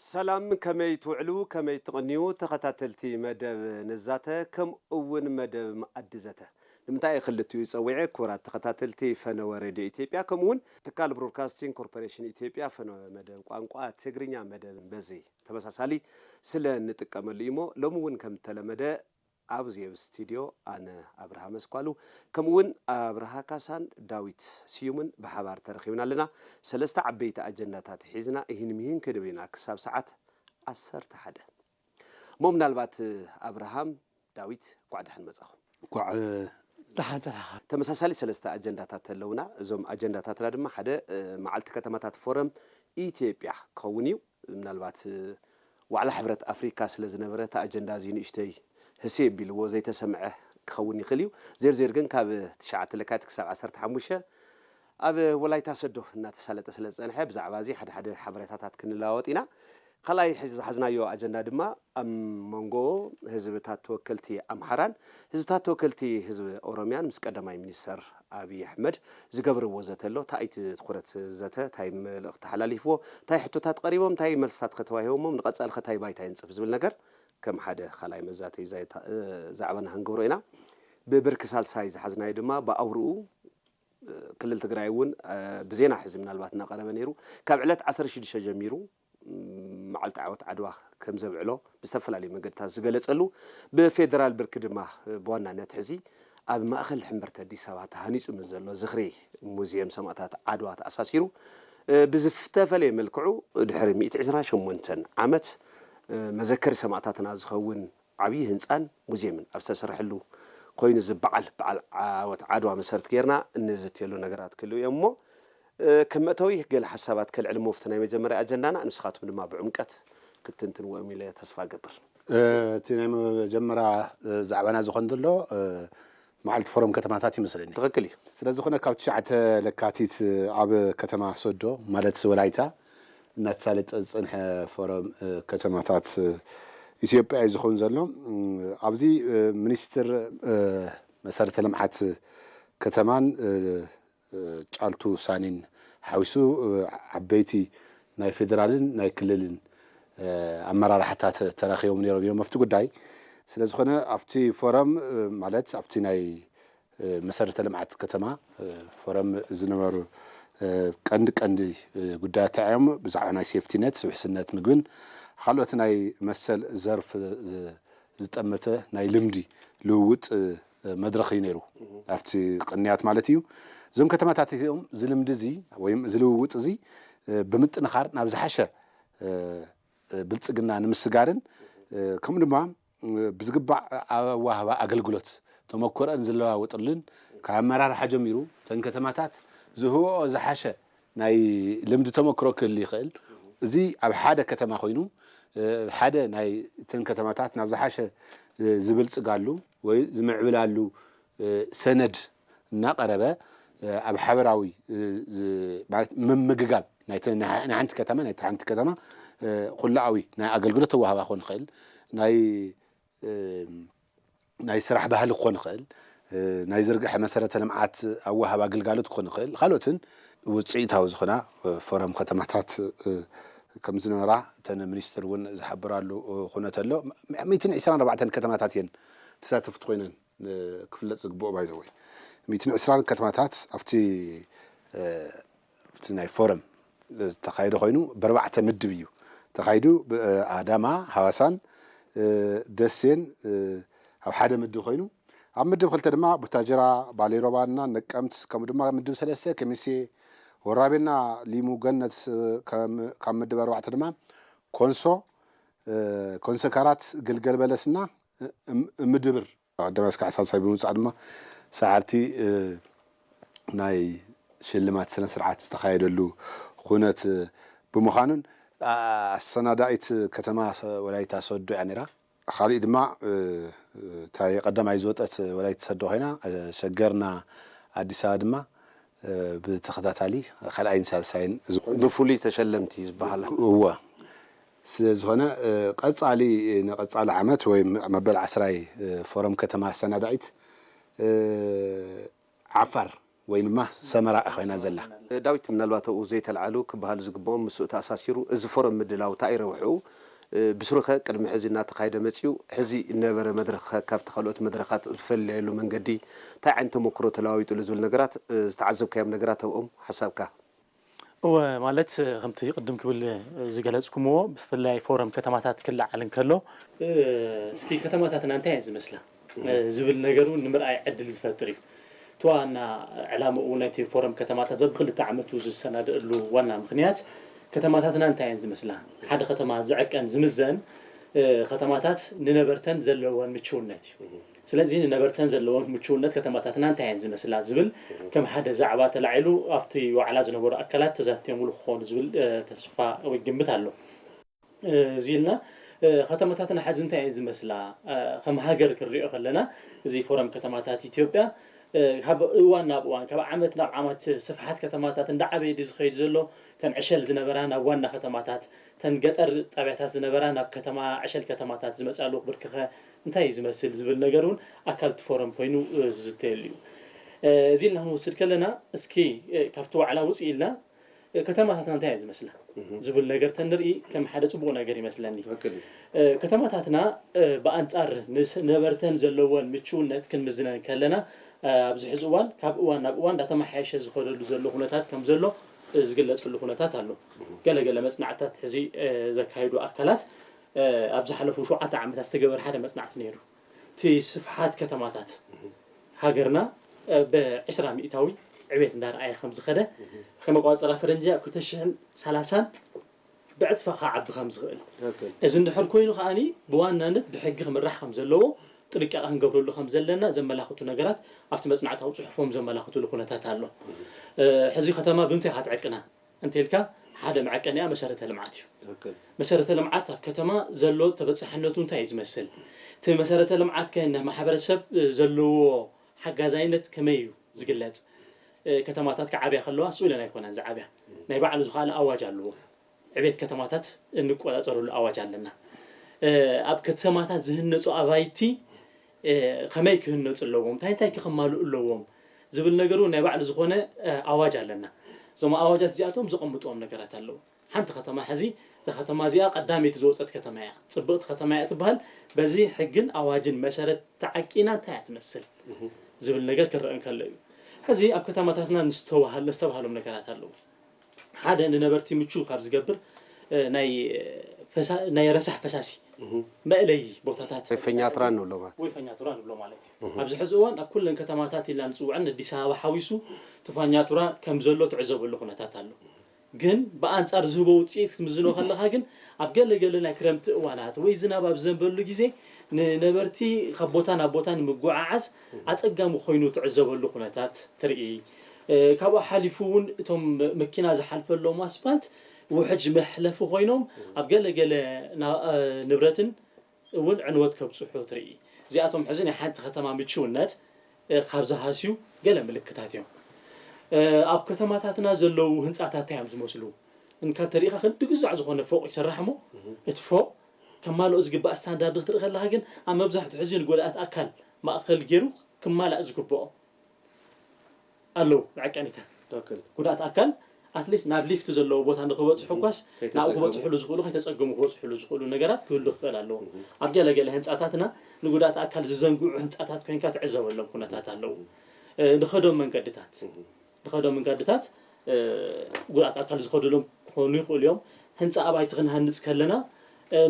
ሰላም፣ ከመይ ትውዕሉ፣ ከመይ ትቕንዩ? ተኸታተልቲ መደብ ንዛተ፣ ከምኡ እውን መደብ መኣዲ ዘተ። ንምንታይ ክልቲኡ ጸዊዐ? ክቡራት ተኸታተልቲ ፈነወ ሬድዮ ኢትዮጵያ፣ ከምኡ እውን ትካል ብሮድካስቲንግ ኮርፖሬሽን ኢትዮጵያ ፈነወ መደብ ቋንቋ ትግርኛ መደብ በዚ ተመሳሳሊ ስለ እንጥቀመሉ እዩ እሞ፣ ሎሚ እውን ከም ተለመደ ኣብዚ ኣብ ስቱድዮ ኣነ ኣብርሃ መስኳሉ፣ ከምኡ እውን ኣብርሃ ካሳን ዳዊት ስዩምን ብሓባር ተረኺብና ኣለና። ሰለስተ ዓበይቲ ኣጀንዳታት ሒዝና እሂን ምሂን ክንብል ኢና ክሳብ ሰዓት ዓሰርተ ሓደ። እሞ ምናልባት ኣብርሃም፣ ዳዊት፣ እንኳዕ ደሓን መጻኹም። እንኳዕ ደሓን ጸናኻ። ተመሳሳሊ ሰለስተ ኣጀንዳታት ኣለውና። እዞም ኣጀንዳታትና ድማ ሓደ፣ እ፣ መዓልቲ ከተማታት ፎረም ኢትዮጵያ ክኸውን እዩ። ምናልባት፣ እ፣ ዋዕላ ሕብረት ኣፍሪካ ስለ ዝነበረ እቲ ኣጀንዳ እዚ ንእሽተይ ህስይ ኣቢልዎ ዘይተሰምዐ ክኸውን ይኽእል እዩ። ዜርዜር ግን ካብ ትሽዓተ ለካቲት ክሳብ ዓሰርተ ሓሙሽተ ኣብ ወላይታ ሰዶ እናተሳለጠ ስለ ዝጸንሐ ብዛዕባ እዚ ሓደ ሓደ ሓበሬታታት ክንለዋወጥ ኢና። ካልኣይ ሕዚ ዝሓዝናዮ ኣጀንዳ ድማ ኣብ መንጎ ህዝብታት ተወከልቲ ኣምሓራን ህዝብታት ተወከልቲ ህዝቢ ኦሮሚያን ምስ ቀዳማይ ሚኒስተር ኣብይ ኣሕመድ ዝገብርዎ ዘተ ኣሎ። እንታይ እቲ ትኹረት ዘተ? እንታይ መልእኽቲ ተሓላሊፍዎ? እንታይ ሕቶታት ቀሪቦም? እንታይ መልስታት ከተዋሂቦሞም? ንቐጻሊ ከ እንታይ ባይታ የንጽፍ ዝብል ነገር ከም ሓደ ካልኣይ መዛተይ ዛይታ-፣ እ፣ ዛዕባና ክንገብሮ ኢና። ብብርኪ ሳልሳይ ዝሓዝናዮ ድማ ብኣውርኡ፣ እ፣ ክልል ትግራይ እውን፣ እ፣ ብዜና ሕዚ ምናልባት እናቐረበ ነይሩ። ካብ ዕለት ዓሰርተ ሽዱሽተ ጀሚሩ፣ ም፣ መዓልቲ ዓወት ዓድዋ ከም ዘብዕሎ ብዝተፈላለዩ መገድታት ዝገለጸሉ፣ ብፌደራል ብርኪ ድማ፣ እ፣ ብዋናነት ሕዚ ኣብ ማእከል ሕምብርቲ ኣዲስ ኣበባ ተሃኒጹ ምስ ዘሎ ዝኽሪ ሙዚየም ሰማእታት ዓድዋ ተኣሳሲሩ፣ እ፣ ብዝተፈለየ መልክዑ ድሕሪ ሚእቲ ዕስራን ሸሞንተን ዓመት፣ እ፣ መዘከሪ ሰማእታትና ዝኸውን ዓብዪ ህንጻን ሙዚየምን ኣብ ዝተሰርሐሉ ኮይኑ፣ እዚ በዓል፣ በዓል ዓወት ዓድዋ መሰረት ጌርና እንዝትየሉ ነገራት ክህልው እዮም እሞ፣ እ፣ ከም መእተዊ ገለ ሓሳባት ከልዕል እሞ፣ ኣብቲ ናይ መጀመርያ ኣጀንዳና ንስኻትኩም ድማ ብዕምቀት ክትትንትንዎም ኢለ ተስፋ እገብር። እ፣ እቲ ናይ መጀመርያ፣ እ፣ ዛዕባና ዝኾን ዘሎ፣ እ፣ መዓልቲ ፎረም ከተማታት ይመስለኒ። ትኽክል እዩ። ስለ ዝኾነ ካብ ትሽዓተ ለካቲት ኣብ ከተማ ሶዶ ማለት ወላይታ እናተሳለጠ ዝጸንሐ ፎረም፣ እ፣ ከተማታት፣ እ፣ ኢትዮጵያ እዩ ዝኸውን ዘሎ። እም፣ ኣብዚ፣ እ፣ ሚኒስትር፣ እ፣ መሰረተ ልምዓት ከተማን፣ እ፣ እ፣ ጫልቱ ሳኒን ሓዊሱ፣ እ፣ ዓበይቲ ናይ ፌደራልን ናይ ክልልን፣ እ፣ ኣመራርሓታት ተራኺቦም ነይሮም እዮም ኣብቲ ጉዳይ። ስለ ዝኾነ ኣብቲ ፎረም፣ እ፣ ማለት ኣብቲ ናይ፣ እ፣ መሰረተ ልምዓት ከተማ፣ እ፣ ፎረም ዝነበሩ፣ እ፣ ቀንዲ ቀንዲ፣ እ፣ ጉዳያት እንታይ እዮም? ብዛዕባ ናይ ሴፍቲነት፣ ውሕስነት ምግብን ካልኦት ናይ መሰል ዘርፍ፣ እ፣ ዝጠመተ ናይ ልምዲ ልውውጥ፣ እ፣ መድረኽ እዩ ነይሩ። ኣብቲ ቅንያት ማለት እዩ። እዞም ከተማታት እዚኦም እዚ ልምዲ እዚ ወይም እዚ ልውውጥ እዚ፣ እ፣ ብምጥንኻር ናብ ዝሓሸ፣ እ፣ እ፣ ብልጽግና ንምስጋርን፣ እ፣ ከምኡ ድማ፣ እ፣ ብዝግባእ ኣወሃህባ ኣገልግሎት ተመክሮን ዝለዋወጥሉን ካብ ኣመራርሓ ጀሚሩ እተን ከተማታት ዝህብኦ ዝሓሸ ናይ ልምዲ ተመክሮ ክህሉ ይኽእል። እዚ ኣብ ሓደ ከተማ ኮይኑ፣ እ፣ ሓደ ናይ እተን ከተማታት ናብ ዝሓሸ፣ እ፣ ዝብልጽጋሉ ወይ ዝምዕብላሉ፣ እ፣ ሰነድ እናቐረበ፣ እ፣ ኣብ ሓበራዊ፣ እ፣ ዝ-፣ ማለት ምምግጋብ ናይቲ፣ ናይ ሓንቲ ከተማ፣ ናይቲ ሓንቲ ከተማ፣ እ፣ ኩላኣዊ ናይ ኣገልግሎት ኣወሃባ ክኾን ይኽእል፣ ናይ፣ እ፣ ናይ ስራሕ ባህሊ ክኾን ይኽእል፣ እ፣ ናይ ዝርግሐ መሰረተ ልምዓት ኣወሃባ ግልጋሎት ክኾን ይኽእል፣ ካልኦትን ውፅኢታዊ ዝኾና፣ እ፣ ፎረም ከተማታት፣ እ፣ ከም ዝነበራ እተን ሚኒስትር እውን ዝሓበራሉ፣ እ፣ ኩነት ኣሎ። ሚእትን ዕስራን ኣርባዕተን ከተማታት እየን ተሳተፍቲ ኮይነን፣ እ፣ ክፍለጥ ዝግብኦ ባይዘወይ። ሚእትን ዕስራን ከተማታት ኣብቲ፣ እ፣ ኣብቲ ናይ ፎረም ዝተኻየደ ኮይኑ ብኣርባዕተ ምድብ እዩ ተኻይዱ። ብ-፣ ኣዳማ፣ ሃዋሳን፣ እ፣ ደሴን፣ እ፣ ኣብ ሓደ ምድብ ኮይኑ፣ ኣብ ምድብ ክልተ ድማ ቡታጅራ፣ ባሌሮባና ነቀምት፣ ከምኡ ድማ ምድብ ሰለስተ ከሚሴ፣ ወራቤና ሊሙ ገነት፣ እ፣ ከም-፣ ካብ ምድብ ኣርባዕተ ድማ ኮንሶ፣ እ፣ ኮንሶ ካራት፣ ግልገል በለስና፣ እ፣ እም-፣ እምድብር ኣደባባይ እስካዕ ሳልሳይ ብምውጻእ ድማ ሰዓርቲ፣ እ፣ ናይ ሽልማት ስነ ስርዓት ዝተኻየደሉ ኩነት፣ እ፣ ብምዃኑን፣ ኣ-፣ ኣሰናዳኢት ከተማ ሰ-፣ ወላይታ ሶዶ እያ ነይራ። ካሊእ ድማ፣ እ፣ እታ ቀዳማይ ዝወጠት ወላይታ ሶዶ ኮይና፣ እ፣ ሸገርና ኣዲስ ኣበባ ድማ፣ እ፣ ብተኸታታሊ ካልኣይን ሳልሳይን ዝኾኑ ብፍሉይ ተሸለምቲ ዝበሃላ። እወ። ስለ ዝኾነ፣ እ፣ ቀጻሊ፣ ንቐጻሊ ዓመት ወይ መበል ዓስራይ፣ እ፣ ፎረም ከተማ ኣሰናዳኢት፣ እ፣ ዓፋር ወይ ድማ ሰመራ ኮይና ዘላ። ዳዊት፣ ምናልባት ኣብኡ ዘይተልዓሉ ክበሃሉ ዝግብኦም ምስኡ ተኣሳሲሩ፣ እዚ ፎረም ምድላው እንታይ እዩ ረብሕኡ? ብስሩኸ ቅድሚ ሕዚ እናተኻየደ መፂኡ፣ ሕዚ ነበረ መድረኽ ካብቲ ካልኦት መድረኻት ዝፈለየሉ መንገዲ እንታይ ዓይነት ተመክሮ ተለዋዊጡሉ ዝብል ነገራት፣ ዝተዓዘብካዮም ነገራት ኣብኦም ሓሳብካ? እወ፣ ማለት ከምቲ ቅድም ክብል ዝገለፅኩምዎ፣ ብፍላይ ፎረም ከተማታት ክለዓል እንከሎ፣ እስኪ ከተማታትና እንታይ እየን ዝመስላ ዝብል ነገር እውን ንምርኣይ ዕድል ዝፈጥር እዩ። እቲ ዋና ዕላምኡ ናይቲ ፎረም ከተማታት በብክልተ ዓመቱ ዝሰናደእሉ ዋና ምኽንያት፣ ከተማታትና እንታይ እየን ዝመስላ፣ ሓደ ከተማ ዝዕቀን ዝምዘን፣ ከተማታት ንነበርተን ዘለወን ምችውነት እዩ። ስለዚ ንነበርተን ዘለወን ምችውነት ከተማታትና እንታይ እየን ዝመስላ ዝብል ከም ሓደ ዛዕባ ተላዒሉ ኣብቲ ዋዕላ ዝነበሩ ኣካላት ተዛትየምሉ ክኾኑ ዝብል ተስፋ ወይ ግምት ኣሎ። እዚ ኢልና፣ ከተማታትና ሕዚ እንታይ እየን ዝመስላ? ከም ሃገር ክንሪኦ ከለና፣ እዚ ፎረም ከተማታት ኢትዮጵያ ካብ እዋን ናብ እዋን፣ ካብ ዓመት ናብ ዓመት ስፍሓት ከተማታት እንዳዓበየ ድዩ ዝኸይድ ዘሎ? ተን ዕሸል ዝነበራ ናብ ዋና ከተማታት፣ ተን ገጠር ጣብያታት ዝነበራ ናብ ከተማ፣ ዕሸል ከተማታት ዝመፃሉ ብርክኸ እንታይ እዩ ዝመስል ዝብል ነገር እውን ኣካል እቲ ፎረም ኮይኑ ዝዝተየሉ እዩ። እዚ ኢልና ክንወስድ ከለና፣ እስኪ ካብቲ ዋዕላ ውፅእ ኢልና፣ ከተማታትና እንታይ እየን ዝመስላ ዝብል ነገር ተንርኢ ከም ሓደ ፅቡቕ ነገር ይመስለኒ። ከተማታትና ብኣንፃር ንነበርተን ዘለወን ምችውነት ክንምዝነን ከለና፣ ኣብዚ ሕዚ እዋን ካብ እዋን ናብ እዋን እንዳተመሓየሸ ዝኸደሉ ዘሎ ኩነታት ከም ዘሎ ዝግለፅሉ ኩነታት ኣሎ። ገለገለ መፅናዕትታት ሕዚ ዘካየዱ ኣካላት፣ ኣብ ዝሓለፉ ሸውዓተ ዓመታት ዝተገበረ ሓደ መፅናዕቲ ነይሩ። እቲ ስፍሓት ከተማታት ሃገርና ብዕስራ ሚእታዊ ዕቤት እንዳረኣየ ከም ዝኸደ፣ ከም ኣቆፃፅራ ፈረንጂ ኣብ ክልተ ሽሕን ሰላሳን ብዕፅፊ ክዓቢ ከም ዝኽእል፣ እዚ እንድሕር ኮይኑ ከዓኒ ብዋናነት ብሕጊ ክምራሕ ከም ዘለዎ፣ ጥንቃቐ ክንገብረሉ ከም ዘለና ዘመላኽቱ ነገራት ኣብቲ መፅናዕታዊ ፅሑፎም ዘመላኽትሉ ኩነታት ኣሎ። ሕዚ ከተማ ብምንታይ ኢኻ ትዕቅና እንተኢልካ፣ ሓደ መዐቀኒኣ መሰረተ ልምዓት እዩ። መሰረተ ልምዓት ኣብ ከተማ ዘሎ ተበፃሕነቱ እንታይ እዩ ዝመስል? እቲ መሰረተ ልምዓት ከ ንማሕበረሰብ ዘለዎ ሓጋዛይነት ከመይ እዩ ዝግለፅ? ከተማታት ክዓብያ ከለዋ ስኡ ኢለን ኣይኮናን ዝዓብያ። ናይ ባዕሉ ዝኸኣለ ኣዋጅ ኣለዎ። ዕቤት ከተማታት እንቆፃፀረሉ ኣዋጅ ኣለና። ኣብ ከተማታት ዝህነፁ ኣባይቲ ከመይ ክህነፁ ኣለዎም፣ እንታይ እንታይ ከማልኡ ኣለዎም ዝብል ነገር እውን ናይ ባዕሉ ዝኾነ ኣዋጅ ኣለና። እዞም ኣዋጃት እዚኣቶም ዘቐምጥዎም ነገራት ኣለዉ። ሓንቲ ከተማ ሕዚ፣ እዛ ከተማ እዚኣ ቀዳመይቲ ዝወፀት ከተማ እያ፣ ፅብቕቲ ከተማ እያ ትበሃል፣ በዚ ሕግን ኣዋጅን መሰረት ተዓቂና እንታይ እያ ትመስል ዝብል ነገር ክረአ እንከሎ እዩ። ሕዚ ኣብ ከተማታትና ንዝተባሃሉ፣ ዝተባሃሎም ነገራት ኣለዉ። ሓደ ንነበርቲ ምቹው ካብ ዝገብር፣ ናይ ረሳሕ ፈሳሲ መእለዪ ቦታታት፣ ፈኛትራ ንብሎ ማለት ወይ ፈኛትራ ንብሎ ማለት እዩ። ኣብዚ ሕዚ እዋን ኣብ ኩለን ከተማታት ኢልና ንፅውዐን፣ ኣዲስ ኣበባ ሓዊሱ፣ እቲ ፈኛትራ ከም ዘሎ ትዕዘበሉ ኩነታት ኣሎ። ግን ብኣንፃር ዝህቦ ውፅኢት ክትምዝኖ ከለካ ግን፣ ኣብ ገለ ገለ ናይ ክረምቲ እዋናት ወይ ዝናብ ኣብ ዘንበሉ ግዜ ንነበርቲ ካብ ቦታ ናብ ቦታ ንምጉዕዓዝ ኣፀጋሚ ኮይኑ ትዕዘበሉ ኩነታት ትርኢ። ካብኡ ሓሊፉ እውን እቶም መኪና ዝሓልፈሎም ኣስፓልት ውሕጅ መሕለፊ ኮይኖም ኣብ ገለ ገለ ንብረትን እውን ዕንወት ከብፅሑ ትርኢ። እዚኣቶም ሕዚ ናይ ሓንቲ ከተማ ምችውነት ካብ ዝሃስዩ ገለ ምልክታት እዮም። ኣብ ከተማታትና ዘለዉ ህንፃታት እንታይ እዮም ዝመስሉ? እንካ ተሪኢኻ ክንዲ ግዛዕ ዝኾነ ፎቕ ይስራሕ እሞ፣ እቲ ፎቕ ከማልኦ ዝግባእ ስታንዳርድ ክትርኢ ከለኻ ግን፣ ኣብ መብዛሕትኡ ሕዚ ንጎዳኣት ኣካል ማእኸል ገይሩ ክማላእ ዝግብኦ ኣለዉ መዐቀኒታት። ጉዳኣት ኣካል ኣትሊስት ናብ ሊፍት ዘለዎ ቦታ ንክበፅሑ እኳስ ናብኡ ክበፅሕሉ ዝኽእሉ፣ ከይተፀገሙ ክበፅሕሉ ዝኽእሉ ነገራት ክህሉ ክኽእል ኣለዎ። ኣብ ገለ ገለ ህንፃታትና ንጉዳኣት ኣካል ዝዘንግዑ ህንፃታት ኮይንካ ትዕዘበሎም ኩነታት ኣለዉ። ንኸዶም መንገድታት ንኸዶም መንገድታት ጉድኣት ኣካል ዝኸዱሎም ክኾኑ ይኽእሉ እዮም። ህንፃ ኣባይቲ ክንሃንፅ ከለና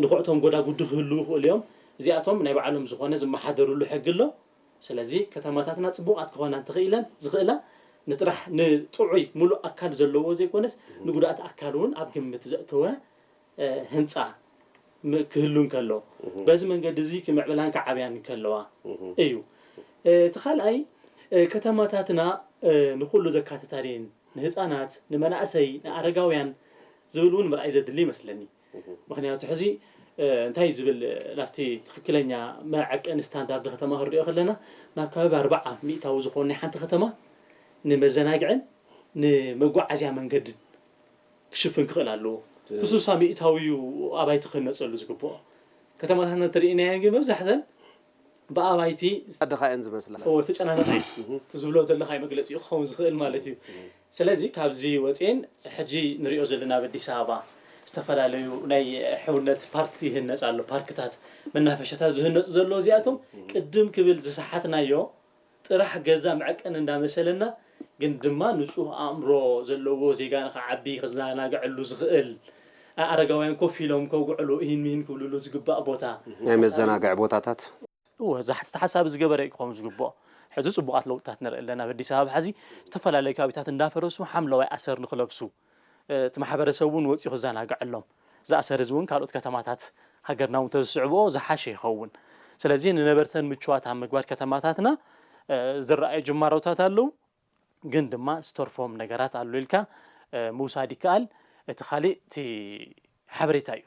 ንኹዕቶም ጎዳጉዲ ክህልዉ ይኽእሉ እዮም። እዚኣቶም ናይ ባዕሎም ዝኾነ ዝመሓደርሉ ሕጊ ኣሎ። ስለዚ ከተማታትና ፅቡቓት ክኾና እንተኽኢለን ዝኽእላ ንጥራሕ ንጥዑይ ሙሉእ ኣካል ዘለዎ ዘይኮነስ ንጉድኣት ኣካል እውን ኣብ ግምት ዘእተወ ህንፃ ክህሉ እንከሎ፣ በዚ መንገዲ እዚ ክምዕብላን ክዓብያን እንከለዋ እዩ። እቲ ካልኣይ፣ ከተማታትና ንኹሉ ዘካትታ ድየን፣ ንህፃናት፣ ንመናእሰይ፣ ንኣረጋውያን ዝብል እውን ምርኣይ ዘድሊ ይመስለኒ። ምክንያቱ ሕዚ እንታይ ዝብል ናብቲ ትክክለኛ መዐቀኒ ስታንዳርድ ከተማ ክንሪኦ ከለና፣ ናብ ከባቢ ኣርባዓ ሚእታዊ ዝኾኑ ናይ ሓንቲ ከተማ ንመዘናግዕን ንመጓዓዝያ መንገድን ክሽፍን ክኽእል ኣለዎ። እቲ ስሳ ሚእታዊ እዩ ኣባይቲ ክህነፀሉ ዝግብኦ። ከተማታትና እንተሪእናየን ግን መብዛሕተን ብኣባይቲ ኣድኻ እየን ዝመስላ። ተጨናነቐ እቲ ዝብሎ ዘለኻ መግለፂ ክኸውን ዝኽእል ማለት እዩ። ስለዚ ካብዚ ወፅኤን ሕጂ ንሪኦ ዘለና ኣብ ኣዲስ ኣበባ ዝተፈላለዩ ናይ ሕውነት ፓርክ ይህነፅ ኣሎ። ፓርክታት፣ መናፈሻታት ዝህነፁ ዘለዉ እዚኣቶም ቅድም ክብል ዝሰሓትናዮ ጥራሕ ገዛ መዐቀኒ እንዳመሰለና፣ ግን ድማ ንፁህ ኣእምሮ ዘለዎ ዜጋ ንኽዓቢ ክዘናግዐሉ ዝኽእል፣ ኣረጋውያን ኮፍ ኢሎም ከውግዕሉ፣ እሂን ምሂን ክብልሉ ዝግባእ ቦታ። ናይ መዘናግዒ ቦታታት። እወ፣ እዚ ሓ- ተሓሳቢ ዝገበረ እዩ ክኸውን ዝግብኦ። ሕዚ ፅቡቓት ለውጥታት ንርኢ ኣለና። ኣብ ኣዲስ ኣበባ ሕዚ ዝተፈላለዩ ከባቢታት እንዳፈረሱ ሓምለዋይ ኣሰር ንክለብሱ፣ እቲ ማሕበረሰብ እውን ወፂኡ ክዘናግዐሎም፣ እዚ ኣሰር እዚ እውን ካልኦት ከተማታት ሃገርና እውን ተዝስዕብኦ ዝሓሸ ይኸውን። ስለዚ ንነበርተን ምችዋት ኣብ ምግባር ከተማታትና ዝረኣዩ ጅማሮታት ኣለዉ። ግን ድማ ዝተርፎም ነገራት ኣሎ ኢልካ ምውሳድ ይከኣል። እቲ ካሊእ እቲ ሓበሬታ እዩ።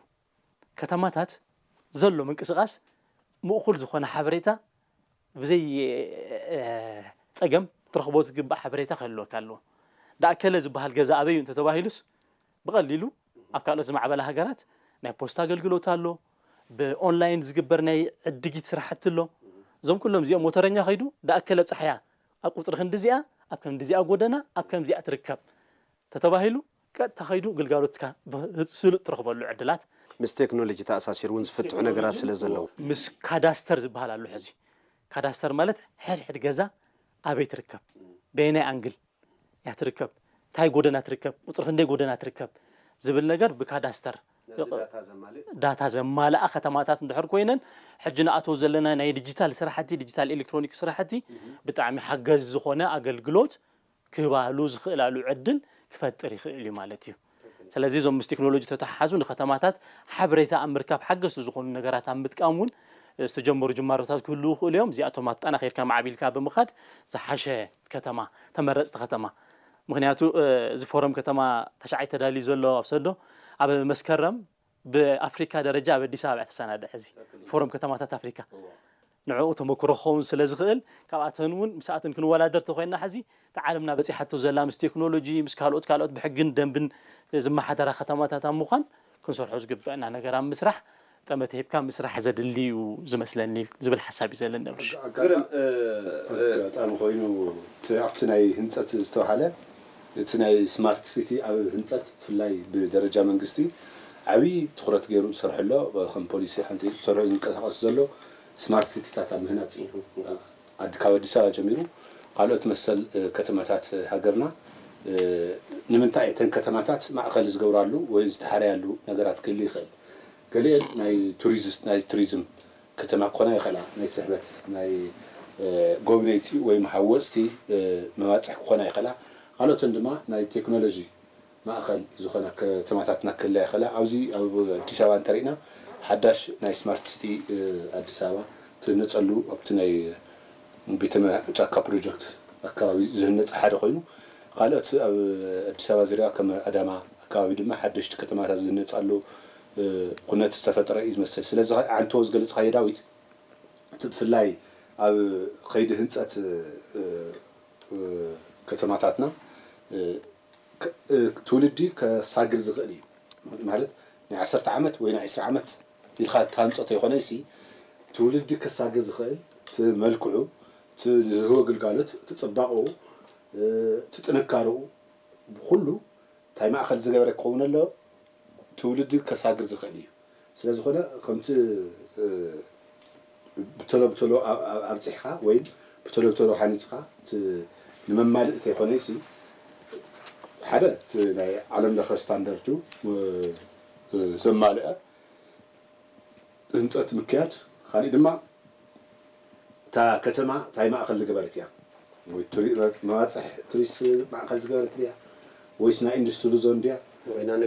ከተማታት ዘሎ ምንቅስቓስ ምእኩል ዝኾነ ሓበሬታ ብዘይ ጸገም ትረኽቦ ዝግባእ ሓበሬታ ክህልወካ ኣለዎ። ዳእከለ ዝበሃል ገዛ ኣበይ እዩ እንተተባሂሉስ ብቐሊሉ ኣብ ካልኦት ዝማዕበላ ሃገራት ናይ ፖስታ ኣገልግሎት ኣሎ፣ ብኦንላይን ዝግበር ናይ ዕድጊት ስራሕቲ ኣሎ። እዞም ኩሎም እዚኦም ሞተረኛ ከይዱ ዳእከለ ኣብጻሕያ ኣብ ቁፅሪ ክንዲ እዚኣ ኣብ ከምዲ እዚኣ ጎደና ኣብ ከምዚኣ ትርከብ ተተባሂሉ ቀጥታ ከይዱ ግልጋሎትካ ብስሉጥ ትረኽበሉ ዕድላት ምስ ቴክኖሎጂ ተኣሳሲሩ እውን ዝፍትሑ ነገራት ስለ ዘለዉ ምስ ካዳስተር ዝበሃል ኣሎ። ሕዚ ካዳስተር ማለት ሕድሕድ ገዛ ኣበይ ትርከብ፣ በየናይ ኣንግል እያ ትርከብ፣ እንታይ ጎደና ትርከብ፣ ቁፅሪ ክንደይ ጎደና ትርከብ ዝብል ነገር ብካዳስተር ዳታ ዘማልኣ ከተማታት እንድሕር ኮይነን ሕጂ ንኣትዎ ዘለና ናይ ዲጂታል ስራሕቲ፣ ዲጂታል ኤሌክትሮኒክ ስራሕቲ ብጣዕሚ ሓገዝ ዝኾነ ኣገልግሎት ክህባሉ ዝኽእላሉ ዕድል ክፈጥር ይኽእል እዩ ማለት እዩ። ስለዚ እዞም ምስ ቴክኖሎጂ ተተሓሓዙ ንከተማታት ሓበሬታ ኣብ ምርካብ ሓገዝቲ ዝኾኑ ነገራት ኣብ ምጥቃም እውን ዝተጀመሩ ጅማሮታት ክህልዉ ይኽእሉ እዮም። እዚኣቶም ኣጠናኺርካ ማዕቢልካ ብምኻድ ዝሓሸ ከተማ፣ ተመረፅቲ ከተማ። ምክንያቱ እዚ ፎረም ከተማ ተሽዓይ ተዳልዩ ዘሎ ኣብ ሰዶ ኣብ መስከረም ብኣፍሪካ ደረጃ ኣብ ኣዲስ ኣበባ ተሰናደ። ሕዚ ፎረም ከተማታት ኣፍሪካ ንዕኡ ተመክሮ ክኸውን ስለ ዝኽእል ካብኣተን እውን ምስኣተን ክንወዳደር ተኮይና ሕዚ እቲ ዓለምና በፂሓቶ ዘላ ምስ ቴክኖሎጂ ምስ ካልኦት ካልኦት ብሕግን ደንብን ዝመሓደራ ከተማታት ኣብ ምዃን ክንሰርሖ ዝግበአና ነገር ኣብ ምስራሕ ጠመተ ሂብካ ምስራሕ ዘድሊ እዩ ዝመስለኒ ዝብል ሓሳብ እዩ ዘለኒ። ኣጋጣሚ ኮይኑ ኣብቲ ናይ ህንፀት ዝተባሃለ እቲ ናይ ስማርት ሲቲ ኣብ ህንፀት ብፍላይ ብደረጃ መንግስቲ ዓብዪ ትኩረት ገይሩ ዝሰርሐ ኣሎ። ከም ፖሊሲ ሓንፂ ዝሰርሑ ዝንቀሳቀስ ዘሎ ስማርት ሲቲታት ኣብ ምህናፅ እዩ። ካብ ኣዲስ ኣበባ ጀሚሩ ካልኦት መሰል ከተማታት ሃገርና ንምንታይ እተን ከተማታት ማእኸል ዝገብራሉ ወይ ዝተሓረያሉ ነገራት ክህሉ ይኽእል። ገሊአን ናይ ቱሪዝም ከተማ ክኾና ይኽእላ፣ ናይ ስሕበት ናይ ጎብነይቲ ወይ ሃወፅቲ መባፅሒ ክኾና ይኽእላ። ካልኦተን ድማ ናይ ቴክኖሎጂ ማእኸል ዝኾና ከተማታትና ክህልያ ይኽእላ። ኣብዚ ኣብ ኣዲስ ኣበባ እንተሪእና ሓዳሽ ናይ ስማርት ሲቲ ኣዲስ ኣበባ ትህነፀሉ ኣብቲ ናይ ቤተ ጫካ ፕሮጀክት ኣካባቢ ዝህነፀ ሓደ ኮይኑ ካልኦት ኣብ ኣዲስ ኣበባ ዙሪያ ከም ኣዳማ ኣካባቢ ድማ ሓደሽቲ ከተማታት ዝህነፃሉ ኩነት ዝተፈጠረ እዩ ዝመስል። ስለዚ ዓንተዎ ዝገለፅካዮ ዳዊት እቲ ብፍላይ ኣብ ከይዲ ህንፀት ከተማታትና ትውልዲ ከሳግር ዝኽእል እዩ። ማለት ናይ ዓሰርተ ዓመት ወይ ናይ ዕስራ ዓመት ኢልካ ትሃንፆ ተይኮነ ሲ ትውልዲ ከሳግር ዝኽእል እቲ መልክዑ፣ እቲ ዝህቦ ግልጋሎት፣ እቲ ፅባቐኡ፣ እቲ ጥንካረኡ ብኩሉ እንታይ ማእኸል ዝገበረ ክኸውን ኣለዎ? ትውልዲ ከሳግር ዝኽእል እዩ። ስለዝኾነ ከምቲ ብተሎ ብተሎ ኣብፅሕኻ ወይ ብተሎ ብተሎ ሃኒፅኻ ንመማልእ ተይኮነይሲ ሓደ እቲ ናይ ዓለም ለኸ ስታንዳርዱ ዘማልአ ህንፀት ምክያድ፣ ካሊእ ድማ እታ ከተማ እንታይ ማእኸል ዝገበረት እያ? ወይ መባፅሕ ቱሪስት ማእኸል ዝገበረት ድያ? ወይስ ናይ ኢንዱስትሪ ዞን ድያ?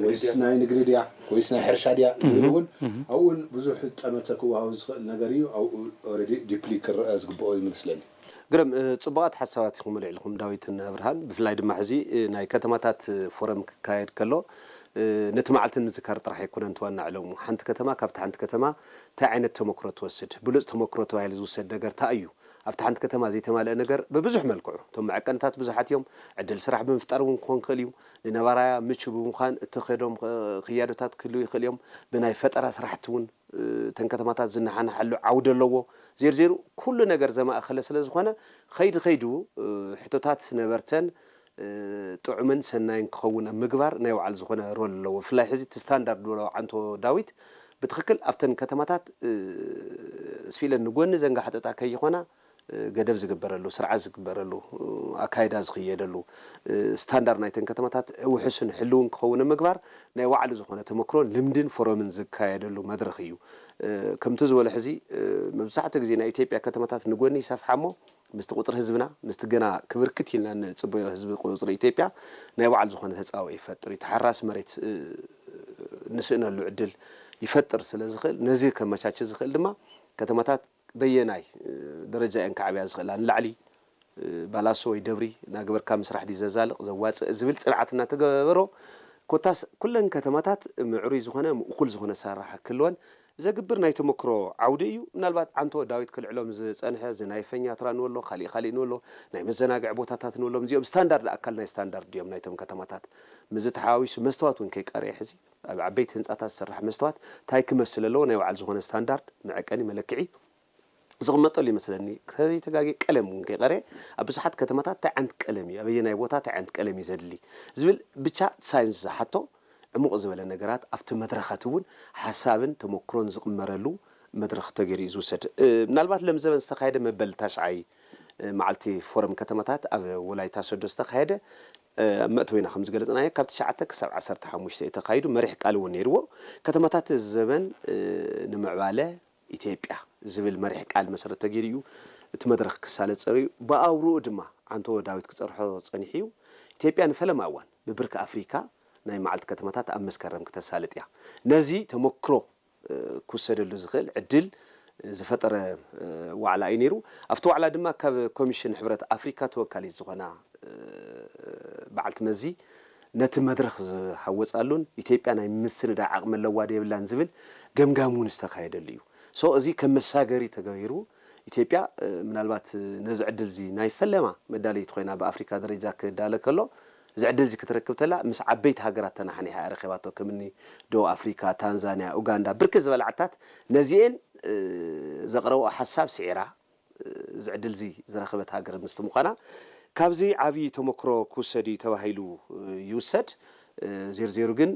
ወይስ ናይ ንግዲ ድያ? ወይስ ናይ ሕርሻ ድያ? ዝብል እውን ኣብኡ እውን ብዙሕ ጠመተ ክወሃቦ ዝኽእል ነገር እዩ። ኣብኡ ኦልሬዲ ዲፕሊ ክረአ ዝግብኦ ይመስለኒ። ግርም ፅቡቓት ሓሳባት ኢኹም ኣልዒልኩም ዳዊትን ኣብርሃን። ብፍላይ ድማ ሕዚ ናይ ከተማታት ፎረም ክካየድ ከሎ ነቲ መዓልቲ ንምዝካር ጥራሕ ኣይኮነን እቲ ዋና ዕለሙ። ሓንቲ ከተማ ካብቲ ሓንቲ ከተማ እንታይ ዓይነት ተመክሮ ትወስድ፣ ብሉፅ ተመክሮ ተባሂሉ ዝውሰድ ነገር እንታይ እዩ? ኣብቲ ሓንቲ ከተማ ዘይተማልአ ነገር ብብዙሕ መልክዑ፣ እቶም መዐቀንታት ብዙሓት እዮም፣ ዕድል ስራሕ ብምፍጣር እውን ክኾን ክኽእል እዩ፣ ንነባራያ ምቹ ብምዃን እተኸዶም ክያዶታት ክህልው ይኽእል እዮም፣ ብናይ ፈጠራ ስራሕቲ እውን እተን ከተማታት ዝነሓንሓሉ ዓውዲ ኣለዎ። ዜርዜሩ ኩሉ ነገር ዘማእኸለ ስለ ዝኾነ፣ ኸይዲ ኸይዱ ሕቶታት ነበርተን ጥዑምን ሰናይን ክኸውን ኣብ ምግባር ናይ ባዕሉ ዝኾነ ሮል ኣለዎ። ብፍላይ ሕዚ እቲ ስታንዳርድ ዝበሎ ዓንቶ ዳዊት ብትኽክል ኣብተን ከተማታት ስፊለን ንጎኒ ዘንጋሕጠጣ ከይኾና ገደብ ዝግበረሉ፣ ስርዓት ዝግበረሉ፣ ኣካይዳ ዝኽየደሉ፣ ስታንዳርድ ናይተን ከተማታት ውሑስን ሕልውን ክኸውን ኣብ ምግባር ናይ ባዕሉ ዝኾነ ተመክሮን ልምድን ፎረምን ዝካየደሉ መድረኽ እዩ። ከምቲ ዝበሎ ሕዚ መብዛሕትኡ ግዜ ናይ ኢትዮጵያ ከተማታት ንጎኒ ይሰፍሓ እሞ ምስቲ ቁፅሪ ህዝብና ምስቲ ገና ክብርክት ኢልና ንፅበዮ ህዝቢ ቁፅሪ ኢትዮጵያ ናይ ባዕሉ ዝኾነ ተፃብኦ ይፈጥር እዩ። ተሓራሲ መሬት ንስእነሉ ዕድል ይፈጥር ስለ ዝኽእል ነዚ ከመቻቸ ዝኽእል ድማ ከተማታት በየናይ ደረጃ እየን ክዓብያ ዝኽእላ ንላዕሊ ባላሶ ወይ ደብሪ እናገበርካ ምስራሕ ድዩ ዘዛልቕ ዘዋፅእ ዝብል ፅንዓት እናተገበሮ ኮታስ ኩለን ከተማታት ምዕሩይ ዝኾነ ምእኹል ዝኾነ ኣሰራርሓ ክህልወን ዘግብር ናይ ተመክሮ ዓውዲ እዩ። ምናልባት ዓንቶ ዳዊት ክልዕሎም ዝፀንሐ እዚ ናይ ፈኛትራ ንበሎ ካሊእ ካሊእ ንበሎ ናይ መዘናግዒ ቦታታት ንበሎም እዚኦም ስታንዳርድ ኣካል ናይ ስታንዳርድ ድዮም ናይቶም ከተማታት ምስዚ ተሓዋዊሱ መስተዋት እውን ከይቀረየ ሕዚ ኣብ ዓበይቲ ህንፃታት ዝስራሕ መስተዋት እንታይ ክመስል ኣለዎ ናይ ባዕሉ ዝኾነ ስታንዳርድ መዐቀኒ መለክዒ ዝቕመጠሉ ይመስለኒ። ከይተጋግየ ቀለም እውን ከይቀረየ ኣብ ብዙሓት ከተማታት እንታይ ዓይነት ቀለም እዩ ኣበየናይ ቦታ እንታይ ዓይነት ቀለም እዩ ዘድሊ ዝብል ብቻ ሳይንስ ዝሓቶ ዕሙቕ ዝበለ ነገራት ኣብቲ መድረኻት እውን ሓሳብን ተመክሮን ዝቕመረሉ መድረኽ ተገይሩ እዩ ዝውሰድ። ምናልባት ለምዘበን ዝተኻየደ መበል ታሽዓይ መዓልቲ ፎረም ከተማታት ኣብ ወላይታ ሶዶ ዝተኻየደ ኣብ መእተዊና ከም ዝገለፅናዮ ካብ ትሽዓተ ክሳብ ዓሰርተ ሓሙሽተ እዩ ተኻይዱ መሪሕ ቃል እውን ነይርዎ። ከተማታት እዚ ዘበን ንምዕባለ ኢትዮጵያ ዝብል መሪሕ ቃል መሰረት ተገይሩ እዩ እቲ መድረኽ ክሳለጥ ፀርዩ። ብኣውርኡ ድማ ዓንቶ ዳዊት ክፀርሖ ፀኒሑ እዩ። ኢትዮጵያ ንፈለማ እዋን ብብርኪ ኣፍሪካ ናይ መዓልቲ ከተማታት ኣብ መስከረም ክተሳልጥ እያ። ነዚ ተመክሮ ክውሰደሉ ዝኽእል ዕድል ዝፈጠረ ዋዕላ እዩ ነይሩ። ኣብቲ ዋዕላ ድማ ካብ ኮሚሽን ሕብረት ኣፍሪካ ተወካሊት ዝኾና በዓልቲ መዚ ነቲ መድረኽ ዝሃወፃሉን ኢትዮጵያ ናይ ምስንዳእ ዓቕሚ ኣለዋ ዶ የብላን ዝብል ገምጋም እውን ዝተኻየደሉ እዩ። ሶ እዚ ከም መሳገሪ ተገይሩ ኢትዮጵያ ምናልባት ነዚ ዕድል እዚ ናይ ፈለማ መዳለይቲ ኮይና ብኣፍሪካ ደረጃ ክዳለ ከሎ እዚ ዕድል እዚ ክትረክብ ተላ ምስ ዓበይቲ ሃገራት ተናሓኒሓ እያ ረኺባቶ ከምኒ ደቡብ ኣፍሪካ፣ ታንዛንያ፣ ኡጋንዳ ብርክት ዝበላ ዓድታት ነዚኤን ዘቕረብኦ ሓሳብ ስዒራ እዚ ዕድል እዚ ዝረኸበት ሃገር ምስቲ ምዃና ካብዚ ዓብዪ ተመክሮ ክውሰድ እዩ ተባሂሉ ይውሰድ። ዜርዜሩ ግን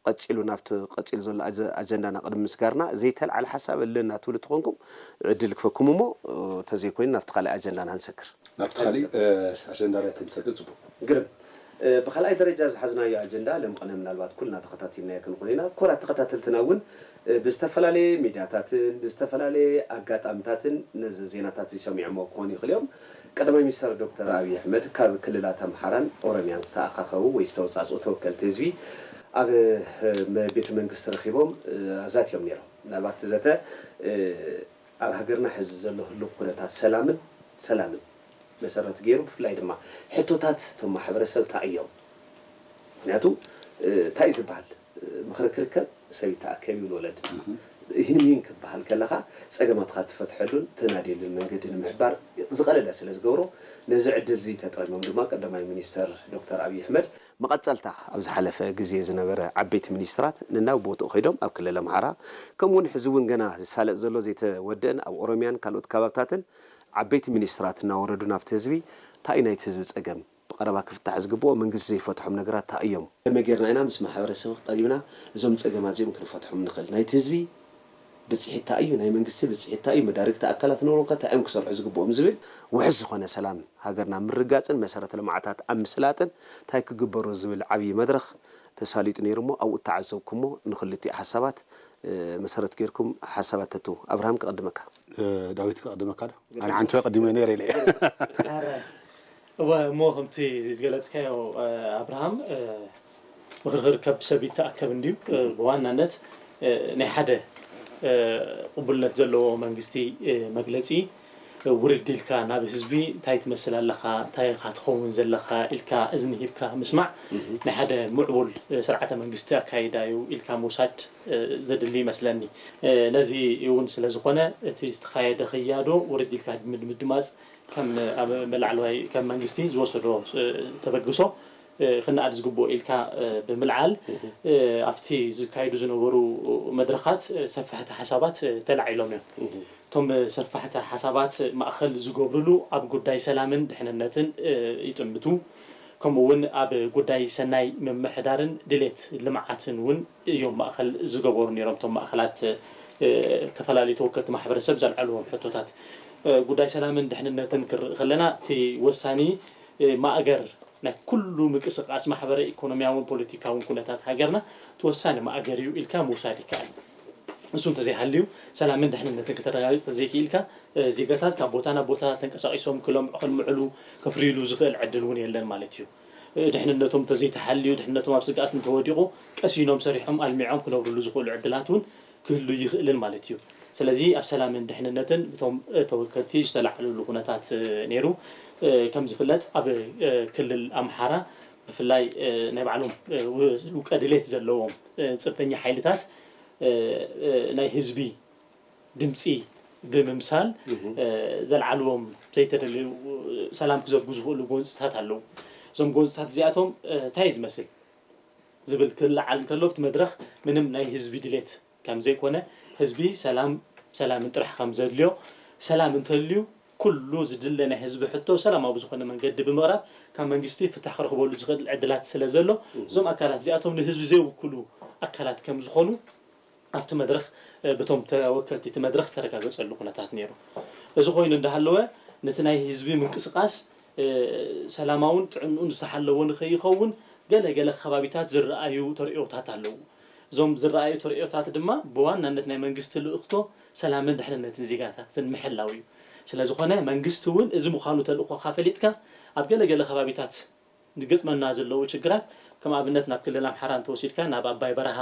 ቀፂሉ ናብቲ ቀፂሉ ዘሎ ኣጀንዳና ቅድሚ ምስጋርና ዘይተልዓለ ሓሳብ ኣለና ትብሉ ተኾንኩም ዕድል ክፈኩም እሞ ተዘይኮይኑ ናብቲ ካልኣይ ኣጀንዳና ንሰግር። ናብቲ ካልእ ኣጀንዳና ተምሰግር ፅቡቅ። ግርም። ብካልኣይ ደረጃ ዝሓዝናዮ ኣጀንዳ ለምቐነ ምናልባት ኩልና ተኸታቲልናዮ ክንኾን ኢና። ክቡራት ተኸታተልትና እውን ብዝተፈላለየ ሚድያታትን ብዝተፈላለየ ኣጋጣምታትን ነዚ ዜናታት እዚ ሰሚዖሞ ክኾኑ ይኽእል እዮም። ቀዳማይ ሚኒስተር ዶክተር ኣብይ ኣሕመድ ካብ ክልላት ኣምሓራን ኦሮሚያን ዝተኣኻኸቡ ወይ ዝተወፃፅኡ ተወከልቲ ህዝቢ ኣብ ቤተ መንግስቲ ረኺቦም ኣዛትዮም ነይሮም። ምናልባት እቲ ዘተ ኣብ ሃገርና ሕዚ ዘሎ ህሉው ኩነታት ሰላምን ሰላምን መሰረት ገይሩ ብፍላይ ድማ ሕቶታት እቶም ማሕበረሰብ እንታይ እዮም? ምክንያቱ እንታይ እዩ ዝበሃል ምኽሪ ክርከብ ሰብ ይተኣከብ ይብል ወለድና። ይህን ይህን ክበሃል ከለኻ ፀገማትካ ትፈትሐሉን ተናድየሉን መንገዲ ንምሕባር ዝቐለለ ስለ ዝገብሮ ነዚ ዕድል እዚ ተጠቒሞም ድማ ቀዳማይ ሚኒስተር ዶክተር ኣብይ ኣሕመድ መቐፀልታ ኣብ ዝሓለፈ ግዜ ዝነበረ ዓበይቲ ሚኒስትራት ነናብ ቦትኡ ከይዶም ኣብ ክልል ኣምሓራ ከምኡ እውን ሕዚ እውን ገና ዝሳለጥ ዘሎ ዘይተወደአን ኣብ ኦሮሚያን ካልኦት ከባብታትን ዓበይቲ ሚኒስትራት እናወረዱ ናብቲ ህዝቢ እንታይ እዩ ናይቲ ህዝቢ ፀገም ብቐረባ ክፍታሕ ዝግብኦ መንግስቲ ዘይፈትሖም ነገራት እንታይ እዮም? ከመይ ጌርና ኢና ምስ ማሕበረሰብ ቀሪብና እዞም ፀገማት እዚኦም ክንፈትሖም ንኽእል? ናይቲ ህዝቢ ብፅሒት እንታይ እዩ? ናይ መንግስቲ ብፅሒት እንታይ እዩ? መዳርግቲ ኣካላት ነውሮም ከ እንታይ እዮም ክሰርሑ ዝግብኦም ዝብል ውሕስ ዝኾነ ሰላም ሃገርና ምርጋፅን መሰረተ ልምዓታት ኣብ ምስላጥን እንታይ ክግበሩ ዝብል ዓብዪ መድረኽ ተሳሊጡ ነይሩ እሞ ኣብኡ እተዓዘብኩሞ ንኽልቲኡ ሓሳባት መሰረት ጌርኩም ሓሳባት ተትህቡ። ኣብርሃም ክቕድመካ። ዳዊት ክቕድመካ ዶ? ኣነ ዓንቶ ቀዲመ ነይረ ኢለ እየ። እወ እሞ ከምቲ ዝገለፅካዮ ኣብርሃም ምኽሪ ክርከብ ሰብ ይተኣከብ እንድዩ። ብዋናነት ናይ ሓደ ቅቡልነት ዘለዎ መንግስቲ መግለፂ ውርድ ኢልካ ናብ ህዝቢ እንታይ ትመስል ኣለኻ እንታይ ኢኻ ትኸውን ዘለኻ ኢልካ እዝኒ ሂብካ ምስማዕ ናይ ሓደ ምዕቡል ስርዓተ መንግስቲ ኣካይዳ እዩ ኢልካ ምውሳድ ዘድሊ ይመስለኒ። ነዚ እውን ስለ ዝኾነ እቲ ዝተኻየደ ክያዶ ውርድ ኢልካ ምድማፅ ከም ኣብ መላዕለዋይ ከም መንግስቲ ዝወሰዶ ተበግሶ ክንኣድ ዝግብኦ ኢልካ ብምልዓል ኣብቲ ዝካየዱ ዝነበሩ መድረኻት ሰፋሕቲ ሓሳባት ተላዒሎም እዮም። እቶም ሰፋሕቲ ሓሳባት ማእኸል ዝገብርሉ ኣብ ጉዳይ ሰላምን ድሕንነትን ይጥምቱ። ከምኡ እውን ኣብ ጉዳይ ሰናይ ምምሕዳርን ድሌት ልምዓትን እውን እዮም ማእኸል ዝገበሩ ነይሮም። እቶም ማእኸላት ዝተፈላለዩ ተወከልቲ ማሕበረሰብ ዘልዓልዎም ሕቶታት ጉዳይ ሰላምን ድሕንነትን ክርኢ ከለና እቲ ወሳኒ ማእገር ናይ ኩሉ ምንቅስቃስ ማሕበረ ኢኮኖሚያውን ፖለቲካውን ኩነታት ሃገርና ተወሳኒ ማእገር እዩ ኢልካ ምውሳድ ይከኣል። እሱ እንተዘይሃልዩ ሰላምን ድሕንነትን ከተረጋግፅ ተዘይክኢልካ ዜጋታት ካብ ቦታ ናብ ቦታ ተንቀሳቂሶም ክለምዑ ከልምዕሉ ከፍርይሉ ዝኽእል ዕድል እውን የለን ማለት እዩ። ድሕንነቶም እንተዘይተሓልዩ ድሕንነቶም ኣብ ስግኣት እንተወዲቑ ቀሲኖም ሰሪሖም ኣልሚዖም ክነብርሉ ዝኽእሉ ዕድላት እውን ክህሉ ይኽእልን ማለት እዩ። ስለዚ ኣብ ሰላምን ድሕንነትን እቶም ተወከልቲ ዝተላዕልሉ ኩነታት ነይሩ። ከም ዝፍለጥ ኣብ ክልል ኣምሓራ ብፍላይ ናይ ባዕሎም ውልቀ ድሌት ዘለዎም ፅንፈኛ ሓይልታት ናይ ህዝቢ ድምፂ ብምምሳል ዘልዓልዎም ዘይተደለዩ ሰላም ክዘጉ ዝኽእሉ ጎንፅታት ኣለዉ። እዞም ጎንፅታት እዚኣቶም እንታይ ዝመስል ዝብል ክለዓል እንከሎ ኣብቲ መድረኽ ምንም ናይ ህዝቢ ድሌት ከም ዘይኮነ ህዝቢ ሰላም ሰላምን ጥራሕ ከም ዘድልዮ ሰላም እንተልዩ ኩሉ ዝድለ ናይ ህዝቢ ሕቶ ሰላማዊ ብዝኾነ መንገዲ ብምቕራብ ካብ መንግስቲ ፍታሕ ክረኽበሉ ዝኽእል ዕድላት ስለ ዘሎ እዞም ኣካላት እዚኣቶም ንህዝቢ ዘይውክሉ ኣካላት ከም ዝኾኑ ኣብቲ መድረኽ ብቶም ተወከልቲ እቲ መድረኽ ዝተረጋገፀሉ ኩነታት ነይሩ። እዚ ኮይኑ እንዳሃለወ ነቲ ናይ ህዝቢ ምንቅስቃስ ሰላማውን ጥዕንኡን ዝተሓለወ ንኸይኸውን ገለ ገለ ከባቢታት ዝረኣዩ ተርእዮታት ኣለዉ። እዞም ዝረኣዩ ተርእዮታት ድማ ብዋናነት ናይ መንግስቲ ልእኽቶ ሰላምን ድሕንነትን ዜጋታትን ምሕላው እዩ። ስለዝኾነ መንግስቲ እውን እዚ ምዃኑ ተልእኾኻ ፈሊጥካ ኣብ ገለ ገለ ከባቢታት ዝገጥመና ዘለዉ ችግራት ከም ኣብነት ናብ ክልል ኣምሓራ እንተወሲድካ ናብ ኣባይ በረሃ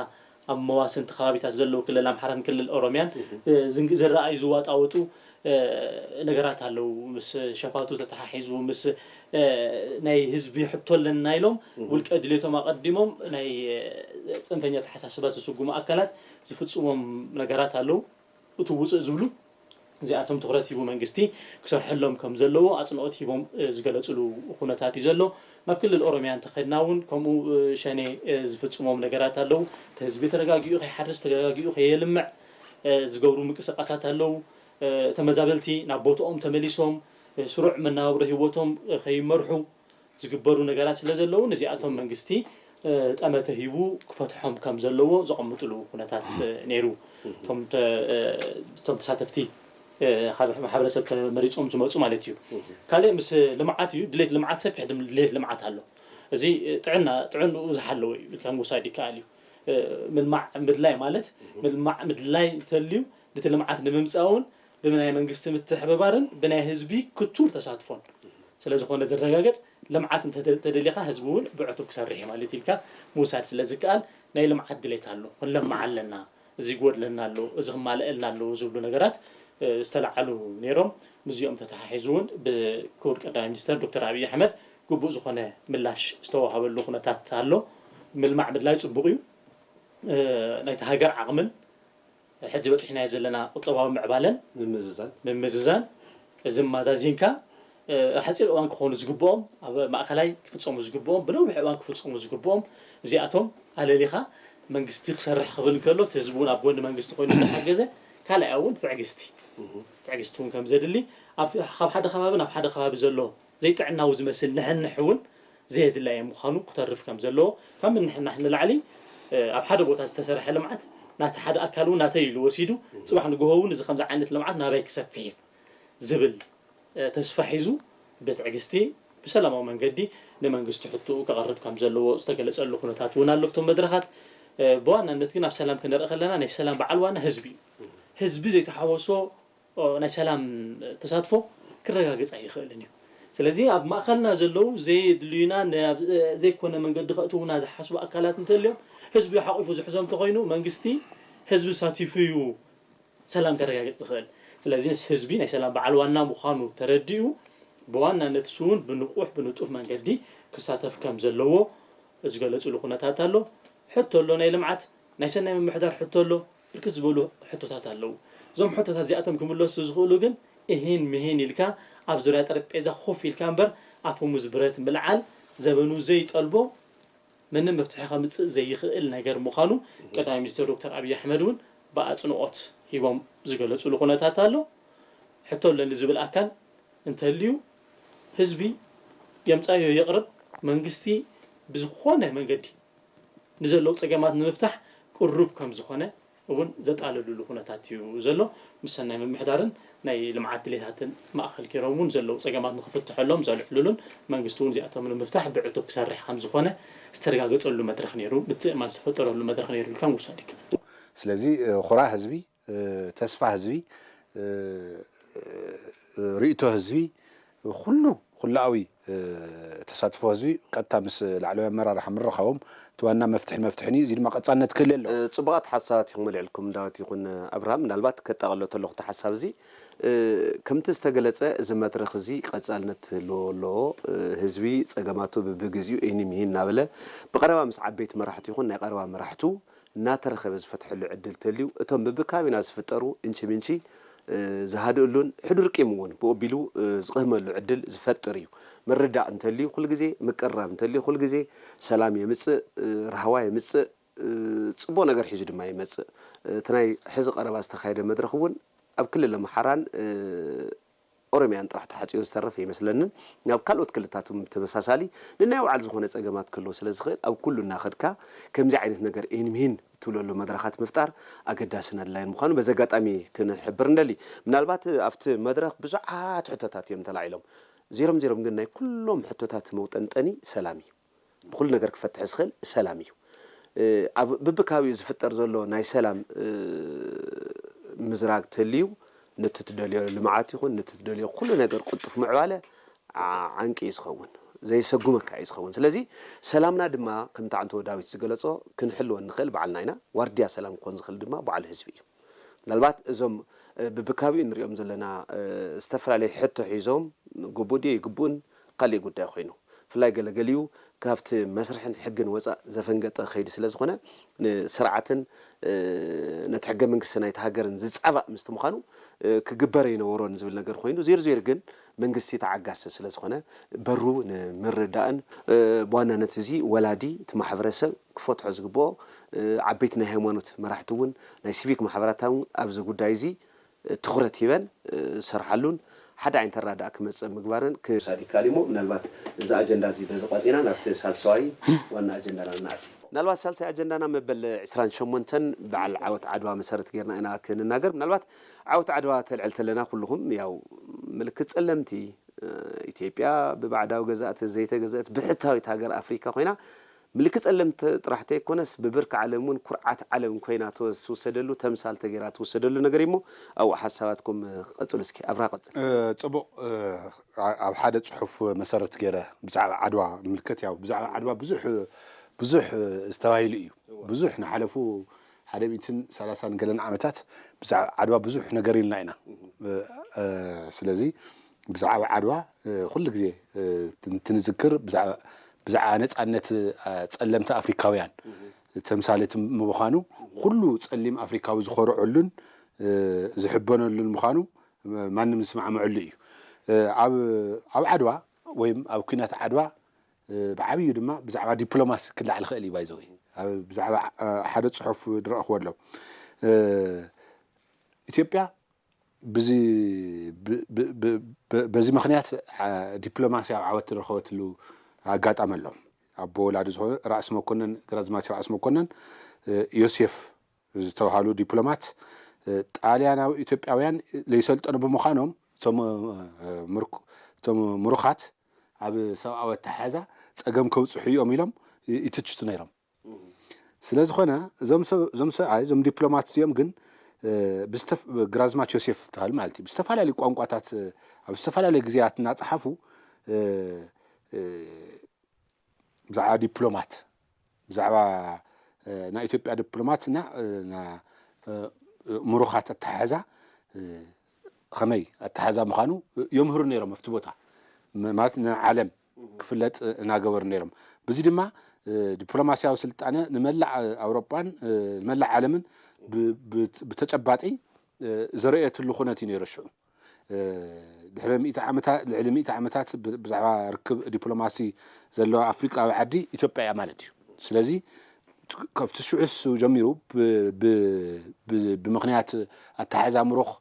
ኣብ መዋስንቲ ከባቢታት ዘለዉ ክልል ኣምሓራን ክልል ኦሮሚያን ዝረኣዩ ዝዋጣወጡ ነገራት ኣለዉ። ምስ ሸፋቱ ተተሓሒዙ ምስ ናይ ህዝቢ ሕቶ ኣለና ኢሎም ውልቀ ድሌቶም ኣቐዲሞም ናይ ፅንፈኛ ኣተሓሳስባ ዝስጉሙ ኣካላት ዝፍፅሞም ነገራት ኣለዉ። እቱ ውፅእ ዝብሉ እዚኣቶም ትኹረት ሂቡ መንግስቲ ክሰርሐሎም ከም ዘለዎ ኣፅንኦት ሂቦም ዝገለፅሉ ኩነታት እዩ ዘሎ። ናብ ክልል ኦሮሚያ እንተኸድና እውን ከምኡ ሸኔ ዝፍፅሞም ነገራት ኣለዉ። እቲ ህዝቢ ተረጋጊኡ ከይሓርስ ተረጋጊኡ ከየልምዕ ዝገብሩ ምንቅስቃሳት ኣለዉ። ተመዛበልቲ ናብ ቦትኦም ተመሊሶም ስሩዕ መነባብሮ ህይወቶም ከይመርሑ ዝግበሩ ነገራት ስለ ዘለዉ ነዚኣቶም መንግስቲ ጠመተ ሂቡ ክፈትሖም ከም ዘለዎ ዘቐምጥሉ ኩነታት ነይሩ። እቶም ተሳተፍቲ ማሕበረሰብ ተመሪፆም ዝመፁ ማለት እዩ። ካልእ ምስ ልምዓት እዩ። ድሌት ልምዓት ሰፊሕ ድሌት ልምዓት ኣሎ። እዚ ጥዕና ጥዕንኡ ዝሓለወ እዩ ኢልካ ምውሳድ ይከኣል እዩ። ምልማዕ ምድላይ ማለት ምልማዕ ምድላይ እንተልዩ ነቲ ልምዓት ንምምፃእ እውን ብናይ መንግስቲ ምትሕብባርን ብናይ ህዝቢ ክቱር ተሳትፎን ስለዝኾነ ዝረጋገፅ ልምዓት እንተደሊኻ ህዝቢ እውን ብዕቱብ ክሰርሕ እዩ ማለት ኢልካ ምውሳድ ስለ ዝከኣል ናይ ልምዓት ድሌት ኣሎ። ክንለምዕ ኣለና፣ እዚ ይጎድለና ኣሎ፣ እዚ ክማልአልና ኣለዎ ዝብሉ ነገራት ዝተለዓሉ ነይሮም። ምስዚኦም ተተሓሒዙ እውን ብክቡር ቀዳማይ ሚኒስተር ዶክተር ኣብይ ኣሕመድ ግቡእ ዝኾነ ምላሽ ዝተዋሃበሉ ኩነታት ኣሎ። ምልማዕ ምድላይ ፅቡቕ እዩ። ናይቲ ሃገር ዓቕምን ሕጂ በፂሕናዮ ዘለና ቁጠባዊ ምዕባለን ምምዝዛን ምምዝዛን እዚ ማዛዚንካ ሓፂር እዋን ክኾኑ ዝግብኦም ኣብ ማእኸላይ ክፍፀሙ ዝግብኦም ብነዊሕ እዋን ክፍፀሙ ዝግብኦም እዚኣቶም ኣለሊኻ መንግስቲ ክሰርሕ ክብል እንከሎ እቲ ህዝቢ እውን ኣብ ጎኒ መንግስቲ ኮይኑ እናሓገዘ ካልኣይ እውን ትዕግስቲ ትዕግስቲ እውን ከም ዘድሊ ካብ ሓደ ከባቢ ናብ ሓደ ከባቢ ዘሎ ዘይጥዕናዊ ዝመስል ንሕንሕ እውን ዘየድላየ ምዃኑ ክተርፍ ከም ዘለዎ ካብ ምንሕናሕ ንላዕሊ ኣብ ሓደ ቦታ ዝተሰርሐ ልምዓት ናቲ ሓደ ኣካል እውን ናተይ ኢሉ ወሲዱ ፅባሕ ንግሆ እውን እዚ ከምዚ ዓይነት ልምዓት ናባይ ክሰፍሕ እዩ ዝብል ተስፋ ሒዙ ብትዕግስቲ ብሰላማዊ መንገዲ ንመንግስቲ ሕቶኡ ከቕርብ ከም ዘለዎ ዝተገለፀሉ ኩነታት እውን ኣሎ። ኣብቶም መድረኻት ብዋናነት ግን ኣብ ሰላም ክንርኢ ከለና ናይ ሰላም በዓል ዋና ህዝቢ እዩ። ህዝቢ ዘይተሓወሶ ናይ ሰላም ተሳትፎ ክረጋገፅ ኣይኽእልን እዩ። ስለዚ ኣብ ማእኸልና ዘለዉ ዘየድልዩና ዘይኮነ መንገዲ ከእትዉና ዝሓስቡ ኣካላት እንተልዮም ህዝቢ ሓቂፉ ዝሕዞም እንተኮይኑ መንግስቲ ህዝቢ ሳቲፉ እዩ ሰላም ከረጋግፅ ዝኽእል። ስለዚ ህዝቢ ናይ ሰላም በዓል ዋና ምዃኑ ተረዲኡ ብዋናነት እሱ እውን ብንቑሕ ብንጡፍ መንገዲ ክሳተፍ ከም ዘለዎ ዝገለፅሉ ኩነታት ኣሎ። ሕቶ ኣሎ ናይ ልምዓት ናይ ሰናይ ምምሕዳር ሕቶ ኣሎ። ብርክት ዝበሉ ሕቶታት ኣለዉ። እዞም ሕቶታት እዚኣቶም ክምለሱ ዝኽእሉ ግን እሂን ምሂን ኢልካ ኣብ ዙርያ ጠረጴዛ ኮፍ ኢልካ እምበር ኣፈሙዝ ብረት ምልዓል ዘበኑ ዘይጠልቦ ምንም መፍትሒ ከምጽእ ዘይኽእል ነገር ምዃኑ ቀዳማይ ሚኒስትር ዶክተር ኣብይ ኣሕመድ እውን ብኣጽንኦት ሂቦም ዝገለጹሉ ኩነታት ኣሎ። ሕቶ ኣለኒ ዝብል ኣካል እንተልዩ ህዝቢ የምጻዮ የቕርብ። መንግስቲ ብዝኾነ መንገዲ ንዘለዉ ጸገማት ንምፍታሕ ቅሩብ ከም ዝኾነ እውን ዘጣለሉሉ ኩነታት እዩ ዘሎ። ምስ ሰናይ ምምሕዳርን ናይ ልምዓት ድሌታትን ማእኸል ገይሮም እውን ዘለዉ ጸገማት ንኽፍትሐሎም ዘልዕሉሉን መንግስቲ እውን እዚኣቶም ንምፍታሕ ብዕቱብ ክሰርሕ ከም ዝኾነ ዝተረጋገጸሉ መድረኽ ነይሩ፣ ምትእምማን ዝተፈጠረሉ መድረኽ ነይሩ ኢልካ ምውሳድ ይከኣል። ስለዚ ኩራ ህዝቢ፣ ተስፋ ህዝቢ፣ ርእይቶ ህዝቢ፣ ኩሉ ኩላዊ ተሳትፎ ህዝቢ ቀጥታ ምስ ላዕለዋይ ኣመራርሓ ምርኻቦም እቲ ዋና መፍትሒ መፍትሕን እዩ። እዚ ድማ ቀፃልነት ክህልዎ ኣለዎ። ጽቡቓት ሓሳባት ኢኹም ኣልዒልኩም ዳዊት ይኹን ኣብርሃም። ምናልባት ከጣቕሎ ተለኹ እቲ ሓሳብ እዚ ከምቲ ዝተገለጸ እዚ መድረኽ እዚ ቀጻልነት ክህልዎ ኣለዎ። ህዝቢ ጸገማቱ ብብግዚኡ ኢሂን ምሂን እናበለ ብቐረባ ምስ ዓበይቲ መራሕቱ ይኹን ናይ ቀረባ መራሕቱ እናተረኸበ ዝፈትሐሉ ዕድል ተልዩ እቶም ብብካቢና ዝፍጠሩ እንቺ ምንቺ ዝሃድእሉን ሕዱር ቂም እውን ብኡ ኣቢሉ ዝቕህመሉ ዕድል ዝፈጥር እዩ። ምርዳእ እንተልዩ ኩሉ ግዜ፣ ምቅርራብ እንተልዩ ኩሉ ግዜ ሰላም የምፅእ፣ ራህዋ የምፅእ፣ ፅቡቕ ነገር ሒዙ ድማ ይመፅእ። እቲ ናይ ሕዚ ቀረባ ዝተኻየደ መድረኽ እውን ኣብ ክልል ኣምሓራን ኦሮሚያን ጥራሕ ተሓፂሩ ዝተረፈ ይመስለንን ናብ ካልኦት ክልታት እውን ብተመሳሳሊ ንናይ ባዕሉ ዝኾነ ፀገማት ክህልዎ ስለ ዝኽእል ኣብ ኩሉ እናኸድካ ከምዚ ዓይነት ነገር ኢሂን ምሂን እትብለሉ መድረኻት ምፍጣር ኣገዳስን ኣድላይን ምዃኑ በዚ ኣጋጣሚ ክንሕብር ንደሊ። ምናልባት ኣብቲ መድረኽ ብዙሓት ሕቶታት እዮም ተላዒሎም። ዜሮም ዜሮም ግን ናይ ኩሎም ሕቶታት መውጠንጠኒ ሰላም እዩ። ንኹሉ ነገር ክፈትሕ ዝኽእል ሰላም እዩ። ኣብ ብብካባቢኡ ዝፍጠር ዘሎ ናይ ሰላም ምዝራግ ተልዩ ነቲ ትደልዮ ልምዓት ይኹን ነቲ ትደልዮ ኩሉ ነገር ቅልጡፍ ምዕባለ ዓንቂ እዩ ዝኸውን፣ ዘየሰጉመካ እዩ ዝኸውን። ስለዚ ሰላምና ድማ ከምቲ ዓንተቦ ዳዊት ዝገለፆ ክንሕልወ እንኽእል ባዕልና ኢና። ዋርድያ ሰላም ክኾን ዝኽእል ድማ ባዕሉ ህዝቢ እዩ። ምናልባት እዞም ብብካቢኡ እንሪኦም ዘለና ዝተፈላለዩ ሕቶ ሒዞም ግቡእ ድዩ ኣይግቡእን ካሊእ ጉዳይ ኮይኑ ብፍላይ ገለገሊኡ ካብቲ መስርሕን ሕግን ወፃእ ዘፈንገጠ ከይዲ ስለ ዝኾነ ንስርዓትን ነቲ ሕገ መንግስቲ ናይቲ ሃገርን ዝፃባእ ምስቲ ምዃኑ ክግበር ኣይነበሮን ዝብል ነገር ኮይኑ ዜርዜር ግን መንግስቲ ተዓጋሲ ስለ ዝኾነ በሩ ንምርዳእን ብዋናነት እዚ ወላዲ እቲ ማሕበረሰብ ክፈትሖ ዝግብኦ ዓበይቲ ናይ ሃይማኖት መራሕቲ እውን ናይ ሲቪክ ማሕበራት እውን ኣብዚ ጉዳይ እዚ ትኹረት ሂበን ዝሰርሓሉን ሓደ ዓይነት ኣረዳድኣ ክመፅእ ምግባርን ክሳድ ይካል እሞ ምናልባት እዚ ኣጀንዳ እዚ በዚ ቋፂና ናብቲ ሳልሳዋይ ዋና ኣጀንዳና ንኣቲ። ምናልባት ሳልሳይ ኣጀንዳና መበል ዕስራን ሸሞንተን በዓል ዓወት ዓድዋ መሰረት ጌርና ኢና ክንናገር። ምናልባት ዓወት ዓድዋ ተልዕል ተለና ኩልኹም ያው ምልክት ፀለምቲ ኢትዮጵያ ብባዕዳዊ ገዛእቲ ዘይተገዘእት ብሕታዊት ሃገር ኣፍሪካ ኮይና ምልክት ፀለምቲ ጥራሕ ተይኮነስ ብብርኪ ዓለም እውን ኩርዓት ዓለም ኮይና ትወ- ትውሰደሉ ተምሳል ተገይራ ትውሰደሉ ነገር እዩ እሞ ኣብኡ ሓሳባትኩም ቀፅሉ እስኪ ኣብርሃ ቀፅል። እ፣ ጽቡቕ። እ፣ ኣ- ኣብ ሓደ ጽሑፍ መሰረት ገይረ ብዛዕባ ዓድዋ ንምልከት። ያው ብዛዕባ ዓድዋ ብዙሕ ብዙሕ ዝተባሂሉ እዩ። ብዙሕ ንሓለፉ ሓደ ሚእትን ሰላሳን ገለን ዓመታት ብዛዕባ ዓድዋ ብዙሕ ነገር ኢልና ኢና። እ፣ እ፣ ስለዚ ብዛዕባ ዓድዋ ኩሉ ግዜ እንትንዝክር ብዛዕባ ነፃነት ፀለምቲ ኣፍሪካውያን ተምሳሌት ምዃኑ ኩሉ ፀሊም ኣፍሪካዊ ዝኾርዐሉን ዝሕበነሉን ምዃኑ ማንም ዝስማዕምዐሉ እዩ። ኣብ ዓድዋ ወይም ኣብ ኲናት ዓድዋ ብዓብዩ ድማ ብዛዕባ ዲፕሎማሲ ክለዓል ይኽእል እዩ። ባይዘወይ ብዛዕባ ሓደ ፅሑፍ ዝረእኽዎ ኣሎ። ኢትዮጵያ ብዚ በዚ ምኽንያት ዲፕሎማስያዊ ዓወት ዝረኸበትሉ ኣጋጣሚ ኣሎ። ኣቦ ወላዲ ዝኾኑ ራእሲ መኮነን ግራዝማች ራእሲ መኮነን ዮሴፍ ዝተባሃሉ ዲፕሎማት ጣልያናዊ ኢትዮጵያውያን ዘይሰልጠኑ ብምዃኖም እቶም ምሩኻት ኣብ ሰብኣዊ ኣተሓሕዛ ፀገም ከብፅሑ እዮም ኢሎም ይትችቱ ነይሮም። ስለዝኾነ እዞም ሰብኣይ እዞም ዲፕሎማት እዚኦም ግን ግራዝማች ዮሴፍ ተባሃሉ ማለት እዩ ብዝተፈላለዩ ቋንቋታት ኣብ ዝተፈላለዩ ግዜያት እናፀሓፉ ብዛዕባ ዲፕሎማት ብዛዕባ ናይ ኢትዮጵያ ዲፕሎማት እና ምሩኻት ኣተሓሕዛ ከመይ ኣተሓሕዛ ምዃኑ የምህሩ ነይሮም ኣብቲ ቦታ ማለት ንዓለም ክፍለጥ እናገበሩ ነይሮም። በዚ ድማ ዲፕሎማስያዊ ስልጣነ ንመላእ ኣውሮጳን ንመላእ ዓለምን ብተጨባጢ ዘርእየትሉ ኩነት እዩ ነይሩ ሽዑ። ድሕሪ ሚእቲ ዓመታት፣ ልዕሊ ሚእቲ ዓመታት ብዛዕባ ርክብ ዲፕሎማሲ ዘለዋ ኣፍሪቃዊ ዓዲ ኢትዮጵያ እያ ማለት እዩ። ስለዚ ካብቲ ሽዑስ ጀሚሩ ብምኽንያት ኣተሓሕዛ ምሩኽ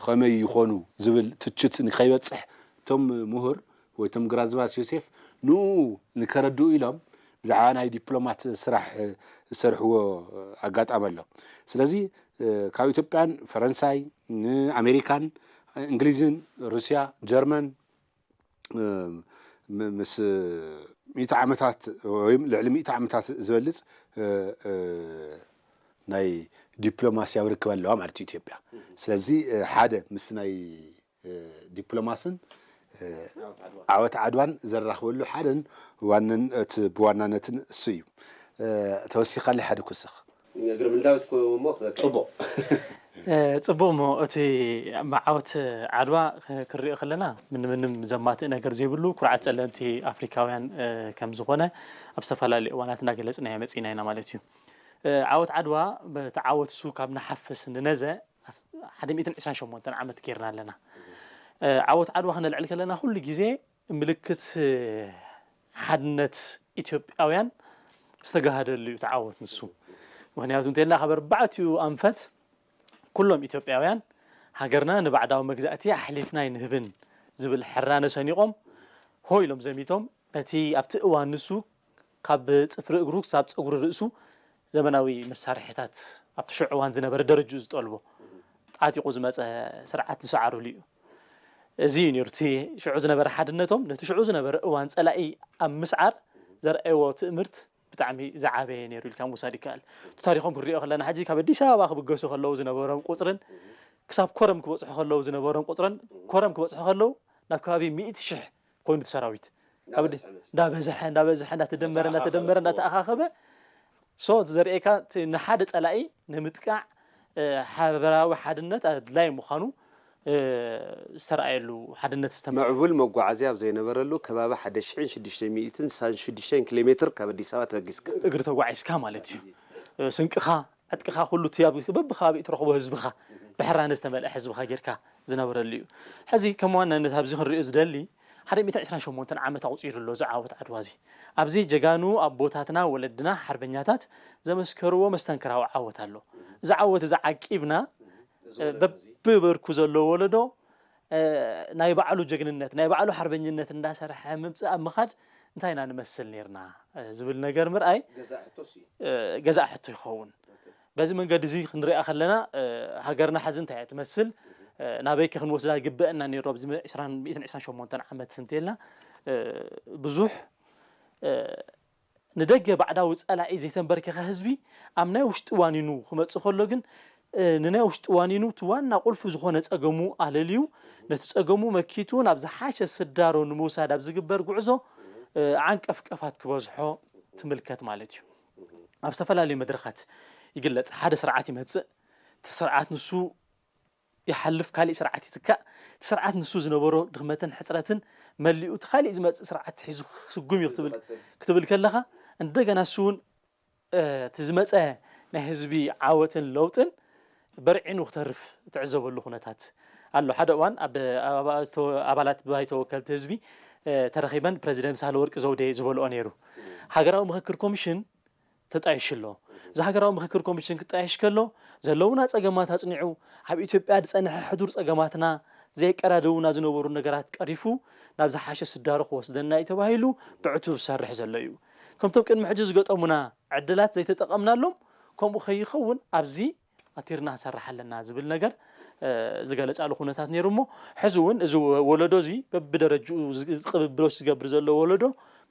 ከመይ ይኾኑ ዝብል ትችት ንኸይበፅሕ እቶም ምሁር ወይ እቶም ግራዝባስ ዮሴፍ ንኡ ንከረድኡ ኢሎም ብዛዕባ ናይ ዲፕሎማት ስራሕ ዝሰርሕዎ ኣጋጣሚ ኣሎ። ስለዚ ካብ ኢትዮጵያን ፈረንሳይ፣ ኣሜሪካን፣ እንግሊዝን፣ ሩስያ፣ ጀርመን ምስ ሚእቲ ዓመታት ወይ ልዕሊ ሚእቲ ዓመታት ዝበልፅ ናይ ዲፕሎማስያዊ ርክብ ኣለዋ ማለት እዩ ኢትዮጵያ። ስለዚ ሓደ ምስ ናይ ዲፕሎማስን ዓወት ዓድዋን ዘራኽበሉ ሓደን ዋንን እቲ ብዋናነትን እሱ እዩ። ተወሲኻለይ ሓደ ክውስኽ። እግሪ ምልዳው ትኮ እሞ ክበቃ። ጽቡቕ። ጽቡቕ እሞ እቲ ዓወት ዓድዋ ክንሪኦ ከለና ምንም ምንም ዘማትእ ነገር ዘይብሉ ኩርዓት ጸለምቲ ኣፍሪካውያን ከም ዝኾነ ኣብ ዝተፈላለዩ እዋናት እናገለጽናዮ መጺና ኢና ማለት እዩ። ዓወት ዓድዋ በቲ ዓወት እሱ ካብ ንሓፍስ ንነዘ ሓደ ሚእትን ዕስራን ሸሞንተን ዓመት ጌርና ኣለና። ዓወት ዓድዋ ክነልዕል ከለና ኩሉ ግዜ ምልክት ሓድነት ኢትዮጵያውያን ዝተጋሃደሉ እዩ እቲ ዓወት ንሱ። ምኽንያቱ እንተልና ካብ ኣርባዕቲኡ ኣንፈት ኩሎም ኢትዮጵያውያን ሃገርና ንባዕዳዊ መግዛእቲ ኣሕሊፍና ኣይንህብን ዝብል ሕራነ ሰኒቖም ሆ ኢሎም ዘሚቶም ነቲ ኣብቲ እዋን ንሱ ካብ ጽፍሪ እግሩ ክሳብ ጸጉሪ ርእሱ ዘመናዊ መሳርሒታት ኣብቲ ሽዑ እዋን ዝነበረ ደረጅኡ ዝጠልቦ ዓጢቑ ዝመፀ ስርዓት ዝሰዓሩሉ እዩ። እዚ እዩ ነይሩ እቲ ሽዑ ዝነበረ ሓድነቶም ነቲ ሽዑ ዝነበረ እዋን ፀላኢ ኣብ ምስዓር ዘርኣይዎ ትእምርት ብጣዕሚ ዝዓበየ ነይሩ ኢልካ ምውሳድ ይከኣል። እቲ ታሪኾም ክንሪኦ ከለና ሕጂ ካብ ኣዲስ ኣበባ ክብገሱ ከለዉ ዝነበሮም ቁፅርን ክሳብ ኮረም ክበፅሑ ከለዉ ዝነበሮም ቁፅርን ኮረም ክበፅሑ ከለዉ ናብ ከባቢ ሚእቲ ሽሕ ኮይኑ እቲ ሰራዊት እንዳበዝሐ እንዳበዝሐ እንዳተደመረ እንዳተደመረ እንዳተኣኻኸበ ሶ እቲ ዘርእየካ እቲ ንሓደ ፀላኢ ንምጥቃዕ ሓበራዊ ሓድነት ኣድላይ ምዃኑ ዝተረኣየሉ ሓድነት ዝተመ ምዕቡል መጓዓዝያ ኣብ ዘይነበረሉ ከባቢ ሓደ ሽሕን ሽዱሽተ ሚእትን ስሳን ሽዱሽተን ኪሎ ሜትር ካብ ኣዲስ ኣበባ ተበጊስካ እግሪ ተጓዒዝካ ማለት እዩ። ስንቅኻ ዕጥቅኻ ኩሉ እቲ ኣብ በብከባቢኡ ትረኽቦ ህዝብኻ ብሕራነ ዝተመልአ ህዝብኻ ጌርካ ዝነበረሉ እዩ። ሕዚ ከም ዋናነት ኣብዚ ክንሪኦ ዝደሊ ሓደ ሚእትን ዕስራን ሸሞንተን ዓመት ኣቑፂሩ ኣሎ እዚ ዓወት ዓድዋ እዚ። ኣብዚ ጀጋኑ ኣቦታትና ወለድና ሓርበኛታት ዘመስከርዎ መስተንክራዊ ዓወት ኣሎ። እዚ ዓወት እዚ ዓቂብና በብበርኩ ዘሎ ወለዶ ናይ ባዕሉ ጀግንነት ናይ ባዕሉ ሓርበኝነት እንዳሰርሐ ምምፅእ ኣብ ምኻድ እንታይ ኢና ንመስል ነይርና ዝብል ነገር ምርኣይ ገዛእ ሕቶ ይኸውን። በዚ መንገዲ እዚ ክንሪኣ ከለና ሃገርና ሕዚ እንታይ እያ ትመስል፣ ናበይ ከ ክንወስዳ ይግበአና ነይሩ ኣብዚ ዕስራን ሚእትን ዕስራን ሸሞንተን ዓመት እንተልና ብዙሕ ንደገ ባዕዳዊ ጸላኢ ዘይተንበርከኸ ህዝቢ ኣብ ናይ ውሽጢ ዋኒኑ ክመጽእ ከሎ ግን ንናይ ውሽጢ ዋኒኑ እቲ ዋና ቁልፊ ዝኾነ ጸገሙ ኣለልዩ ነቲ ጸገሙ መኪቱ ናብ ዝሓሸ ስዳሮ ንምውሳድ ኣብ ዝግበር ጉዕዞ ዓንቀፍቀፋት ክበዝሖ ትምልከት ማለት እዩ። ኣብ ዝተፈላለዩ መድረኻት ይግለጽ። ሓደ ስርዓት ይመጽእ፣ እቲ ስርዓት ንሱ ይሓልፍ፣ ካሊእ ስርዓት ይትካእ። እቲ ስርዓት ንሱ ዝነበሮ ድኽመትን ሕፅረትን መሊኡ እቲ ካሊእ ዝመፅእ ስርዓት ሒዙ ክስጉም እዩ ክትብል ክትብል ከለኻ እንደገና ንሱ እውን እቲ ዝመፀ ናይ ህዝቢ ዓወትን ለውጥን በርዒኑ ክተርፍ እትዕዘበሉ ኩነታት ኣሎ። ሓደ እዋን ኣብ ኣባላት ባይቶ ወከልቲ ህዝቢ ተረኺበን ፕረዚደንት ሳህለወርቅ ዘውዴ ዝበልኦ ነይሩ። ሃገራዊ ምኽክር ኮሚሽን ተጣይሹ ኣሎ። እዚ ሃገራዊ ምኽክር ኮሚሽን ክጣየሽ ከሎ ዘለውና ጸገማት ኣጽኒዑ ኣብ ኢትዮጵያ ዝጸንሐ ሕዱር ጸገማትና ዘየቀዳደውና ዝነበሩ ነገራት ቀሪፉ ናብ ዝሓሸ ስዳሩ ክወስደና እዩ ተባሂሉ ብዕቱብ ዝሰርሕ ዘሎ እዩ። ከምቶም ቅድሚ ሕጂ ዝገጠሙና ዕድላት ዘይተጠቐምናሎም ከምኡ ከይኸውን ኣብዚ ኣቲርና ክንሰርሕ ኣለና ዝብል ነገር ዝገለጻሉ ኩነታት ነይሩ እሞ ሕዚ እውን እዚ ወለዶ እዚ በብደረጅኡ ዝቅብብሎች ዝገብር ዘሎ ወለዶ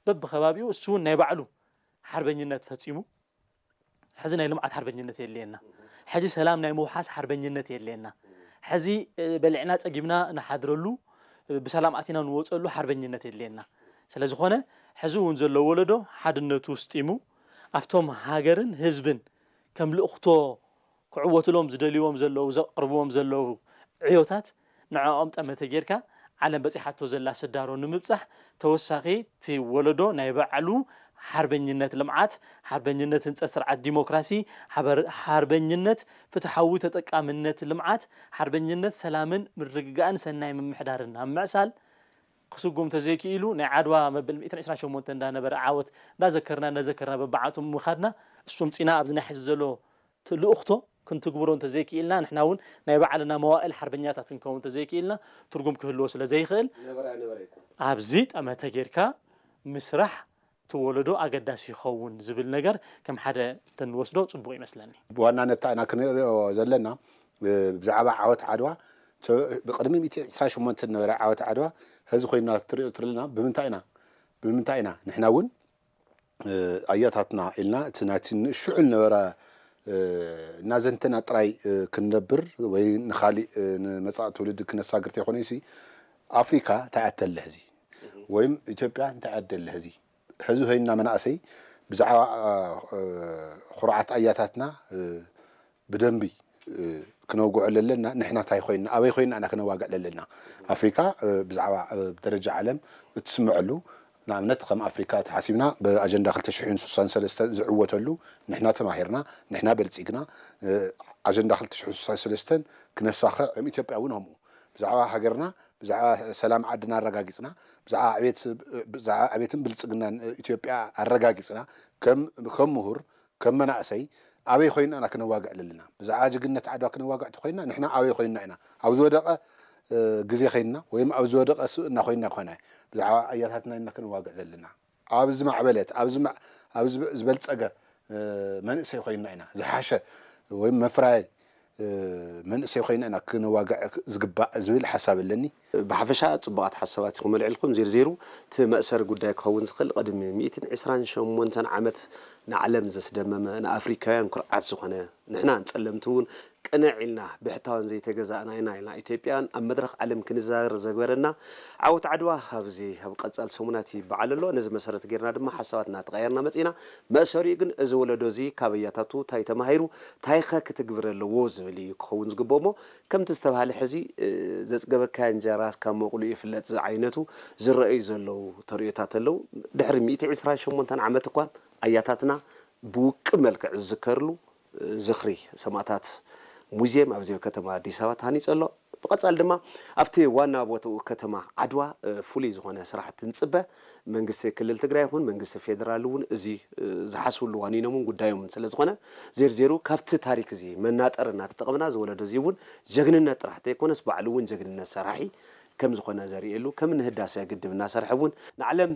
በብከባቢኡ እሱ እውን ናይ ባዕሉ ሓርበኝነት ፈፂሙ ሕዚ ናይ ልምዓት ሓርበኝነት የድልየና። ሕዚ ሰላም ናይ ምውሓስ ሓርበኝነት የድልየና። ሕዚ በሊዕና ፀጊብና ንሓድረሉ ብሰላም ኣቲና ንወፀሉ ሓርበኝነት የድልየና። ስለዝኾነ ሕዚ እውን ዘሎ ወለዶ ሓድነቱ ስጢሙ ኣብቶም ሃገርን ህዝብን ከም ልእኽቶ ክዕወትሎም ዝደልይዎም ዘለዉ ዘቕርብዎም ዘለዉ ዕዮታት ንዕኦም ጠመተ ጌርካ ዓለም በፂሓቶ ዘላ ስዳሮ ንምብፃሕ ተወሳኺ እቲ ወለዶ ናይ ባዕሉ ሓርበኝነት ልምዓት፣ ሓርበኝነት ህንፀት ስርዓት ዲሞክራሲ፣ ሓርበኝነት ፍትሓዊ ተጠቃምነት ልምዓት፣ ሓርበኝነት ሰላምን ምርግጋእን ሰናይ ምምሕዳርን ኣብ ምዕሳል ክስጉም ተዘይክኢሉ ናይ ዓድዋ መበል ሚእትን ዕስራን ሸሞንተን እንዳነበረ ዓወት እንዳዘከርና እንዳዘከርና በብዓቱ ምኻድና እሱም ፂና ኣብዚ ናይ ሕዚ ዘሎ ልኡኽቶ ክንትግብሮ እንተዘይክኢልና ንሕና እውን ናይ ባዕልና መዋእል ሓርበኛታት ክንከውን እንተዘይክኢልና ትርጉም ክህልዎ ስለ ዘይኽእል ኣብዚ ጠመተ ጌርካ ምስራሕ እቲ ወለዶ ኣገዳሲ ይኸውን ዝብል ነገር ከም ሓደ እንተንወስዶ ጽቡቕ ይመስለኒ። ብዋናነት እንታይ ኢና ክንሪኦ ዘለና ብዛዕባ ዓወት ዓድዋ ብቅድሚ ሚእቲ ዕስራን ሸሞንተን ዝነበረ ዓወት ዓድዋ ሕዚ ኮይና ትሪኦ ትርልና ብምንታይ ኢና ብምንታይ ኢና ንሕና እውን ኣያታትና ኢልና እቲ ናይቲ ሽዑ ዝነበረ እናዘንተና ጥራይ ክንነብር ወይ ንካሊእ ንመፃእ ትውልዲ ክነሳግር ተይኮነ ሲ ኣፍሪካ እንታይ ኣተለ ሕዚ ወይም ኢትዮጵያ እንታይ ኣደለ ሕዚ ሕዚ ኮይንና መናእሰይ ብዛዕባ ኩርዓት ኣያታትና ብደንቢ ክነውግዖ ለለና ንሕና እንታይ ኮይንና ኣበይ ኮይንና ኢና ክነዋግዕ ለለና ኣፍሪካ ብዛዕባ ብደረጃ ዓለም እትስምዐሉ ንኣብነት ከም ኣፍሪካ ተሓሲብና ብኣጀንዳ ክልተ ሽሕን ስሳን ሰለስተን ዝዕወተሉ ንሕና ተማሂርና ንሕና በልፂግና ኣጀንዳ ክልተ ሽሕን ስሳን ሰለስተን ክነሳኽዕ ከም ኢትዮጵያ እውን ከምኡ ብዛዕባ ሃገርና ብዛዕባ ሰላም ዓድና ኣረጋጊፅና ብዛዕባ ዕቤትን ብልፅግናን ኢትዮጵያ ኣረጋጊፅና ከም ምሁር ከም መናእሰይ ኣበይ ኮይንና ኢና ክነዋግዕ ለለና ብዛዕባ ጅግነት ዓድዋ ክነዋግዕ ተኮይንና ንሕና ኣበይ ኮይንና ኢና ኣብ ዝወደቀ ግዜ ኮይንና ወይም ኣብ ዝወደቀ ስብእና ኮይንና ኮነ ብዛዕባ ኣያታትና ኢና ክነዋግዕ ዘለና ኣብ ዝማዕበለት ኣብ ዝበልፀገ መንእሰይ ኮይንና ኢና ዝሓሸ ወይም መፍራይ መንእሰይ ኮይና ኢና ክነዋግዕ ዝግባእ ዝብል ሓሳብ ኣለኒ። ብሓፈሻ ፅቡቓት ሓሳባት ኢኹም ኣልዒልኩም። ዜርዜሩ እቲ መእሰሪ ጉዳይ ክኸውን ዝኽእል ቅድሚ ሚእትን ዕስራን ሸሞንተን ዓመት ንዓለም ዘስደመመ ንኣፍሪካውያን ኩርዓት ዝኾነ ንሕና ንፀለምቲ እውን ቅንዕ ኢልና ብሕታውን ዘይተገዛእና ኢና ኢልና ኢትዮጵያን ኣብ መድረኽ ዓለም ክንዛረብ ዘግበረና ዓወት ዓድዋ ኣብዚ ኣብ ቀፃል ሰሙናት ይበዓል ኣሎ። ነዚ መሰረት ጌርና ድማ ሓሳባት እናተቐያርና መፂና። መእሰሪኡ ግን እዚ ወለዶ እዚ ካብ ኣያታቱ ታይ ተማሂሩ ታይኸ ክትግብር ኣለዎ ዝብል እዩ ክኸውን ዝግብኦ እሞ ከምቲ ዝተባሃለ ሕዚ ዘፅገበካዮ እንጀራ ካብ መቑልኡ ይፍለጥ ዝዓይነቱ ዝረኣዩ ዘለዉ ተርእዮታት ኣለዉ። ድሕሪ ሚእቲ ዕስራን ሸሞንተን ዓመት እኳን ኣያታትና ብውቅብ መልክዕ ዝዝከርሉ ዝኽሪ ሰማእታት ሙዝየም ኣብዚ ኣብ ከተማ ኣዲስ ኣበባ ተሃኒፁ ኣሎ። ብቐፃሊ ድማ ኣብቲ ዋና ቦትኡ ከተማ ዓድዋ ፍሉይ ዝኾነ ስራሕቲ ንፅበ። መንግስቲ ክልል ትግራይ ይኹን መንግስቲ ፌደራል እውን እዚ ዝሓስብሉ ዋኒኖምን ጉዳዮምን ስለዝኾነ ዜርዜሩ ካብቲ ታሪክ እዚ መናጠር እናተጠቐምና ዝወለዶ እዚ እውን ጀግንነት ጥራሕ ተይኮነስ ባዕሉ እውን ጀግንነት ሰራሒ ከም ዝኾነ ዘርእየሉ ከም ንህዳሰ ግድብ እናሰርሐ እውን ንዓለም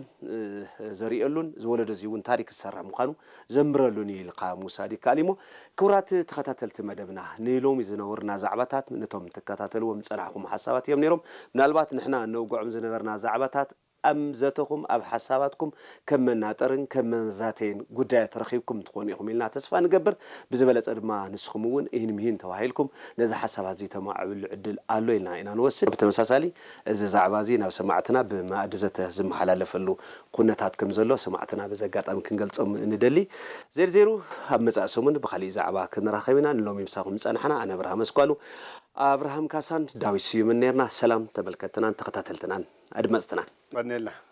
ዘርእየሉን ዝወለዶ እዚ እውን ታሪክ ዝሰርሕ ምዃኑ ዘንብረሉን እዩ ኢልካ ምውሳድ ይከኣል እሞ ክቡራት ተኸታተልቲ መደብና ንሎሚ ዝነበሩና ዛዕባታት ነቶም ትከታተልዎም ዝፀናሕኹም ሓሳባት እዮም ነይሮም ምናልባት ንሕና እነውግዖም ዝነበርና ዛዕባታት ኣብ ዘተኹም ኣብ ሓሳባትኩም ከም መናጠርን ከም መዛተይን ጉዳያት ረኺብኩም ትኾኑ ኢኹም ኢልና ተስፋ ንገብር ብዝበለፀ ድማ ንስኹም እውን ኢህን ምሂን ተባሂልኩም ነዚ ሓሳባት እዚ ተማዕብሉ ዕድል ኣሎ ኢልና ኢና ንወስድ ብተመሳሳሊ እዚ ዛዕባ እዚ ናብ ሰማዕትና ብመኣዲ ዘተ ዝመሓላለፈሉ ኩነታት ከም ዘሎ ሰማዕትና በዚ ኣጋጣሚ ክንገልፆም ንደሊ ዜርዜሩ ኣብ መፃኢ ሰሙን ብካሊእ ዛዕባ ክንራኸብ ኢና ንሎሚ ምሳኹም ዝፀናሕና ኣነ ኣብርሃም ኣስኳሉ ኣብርሃም ካሳን ዳዊት ስዩምን ነርና ሰላም ተመልከትናን ተኸታተልትናን ኣድመፅትናን ቀኔልና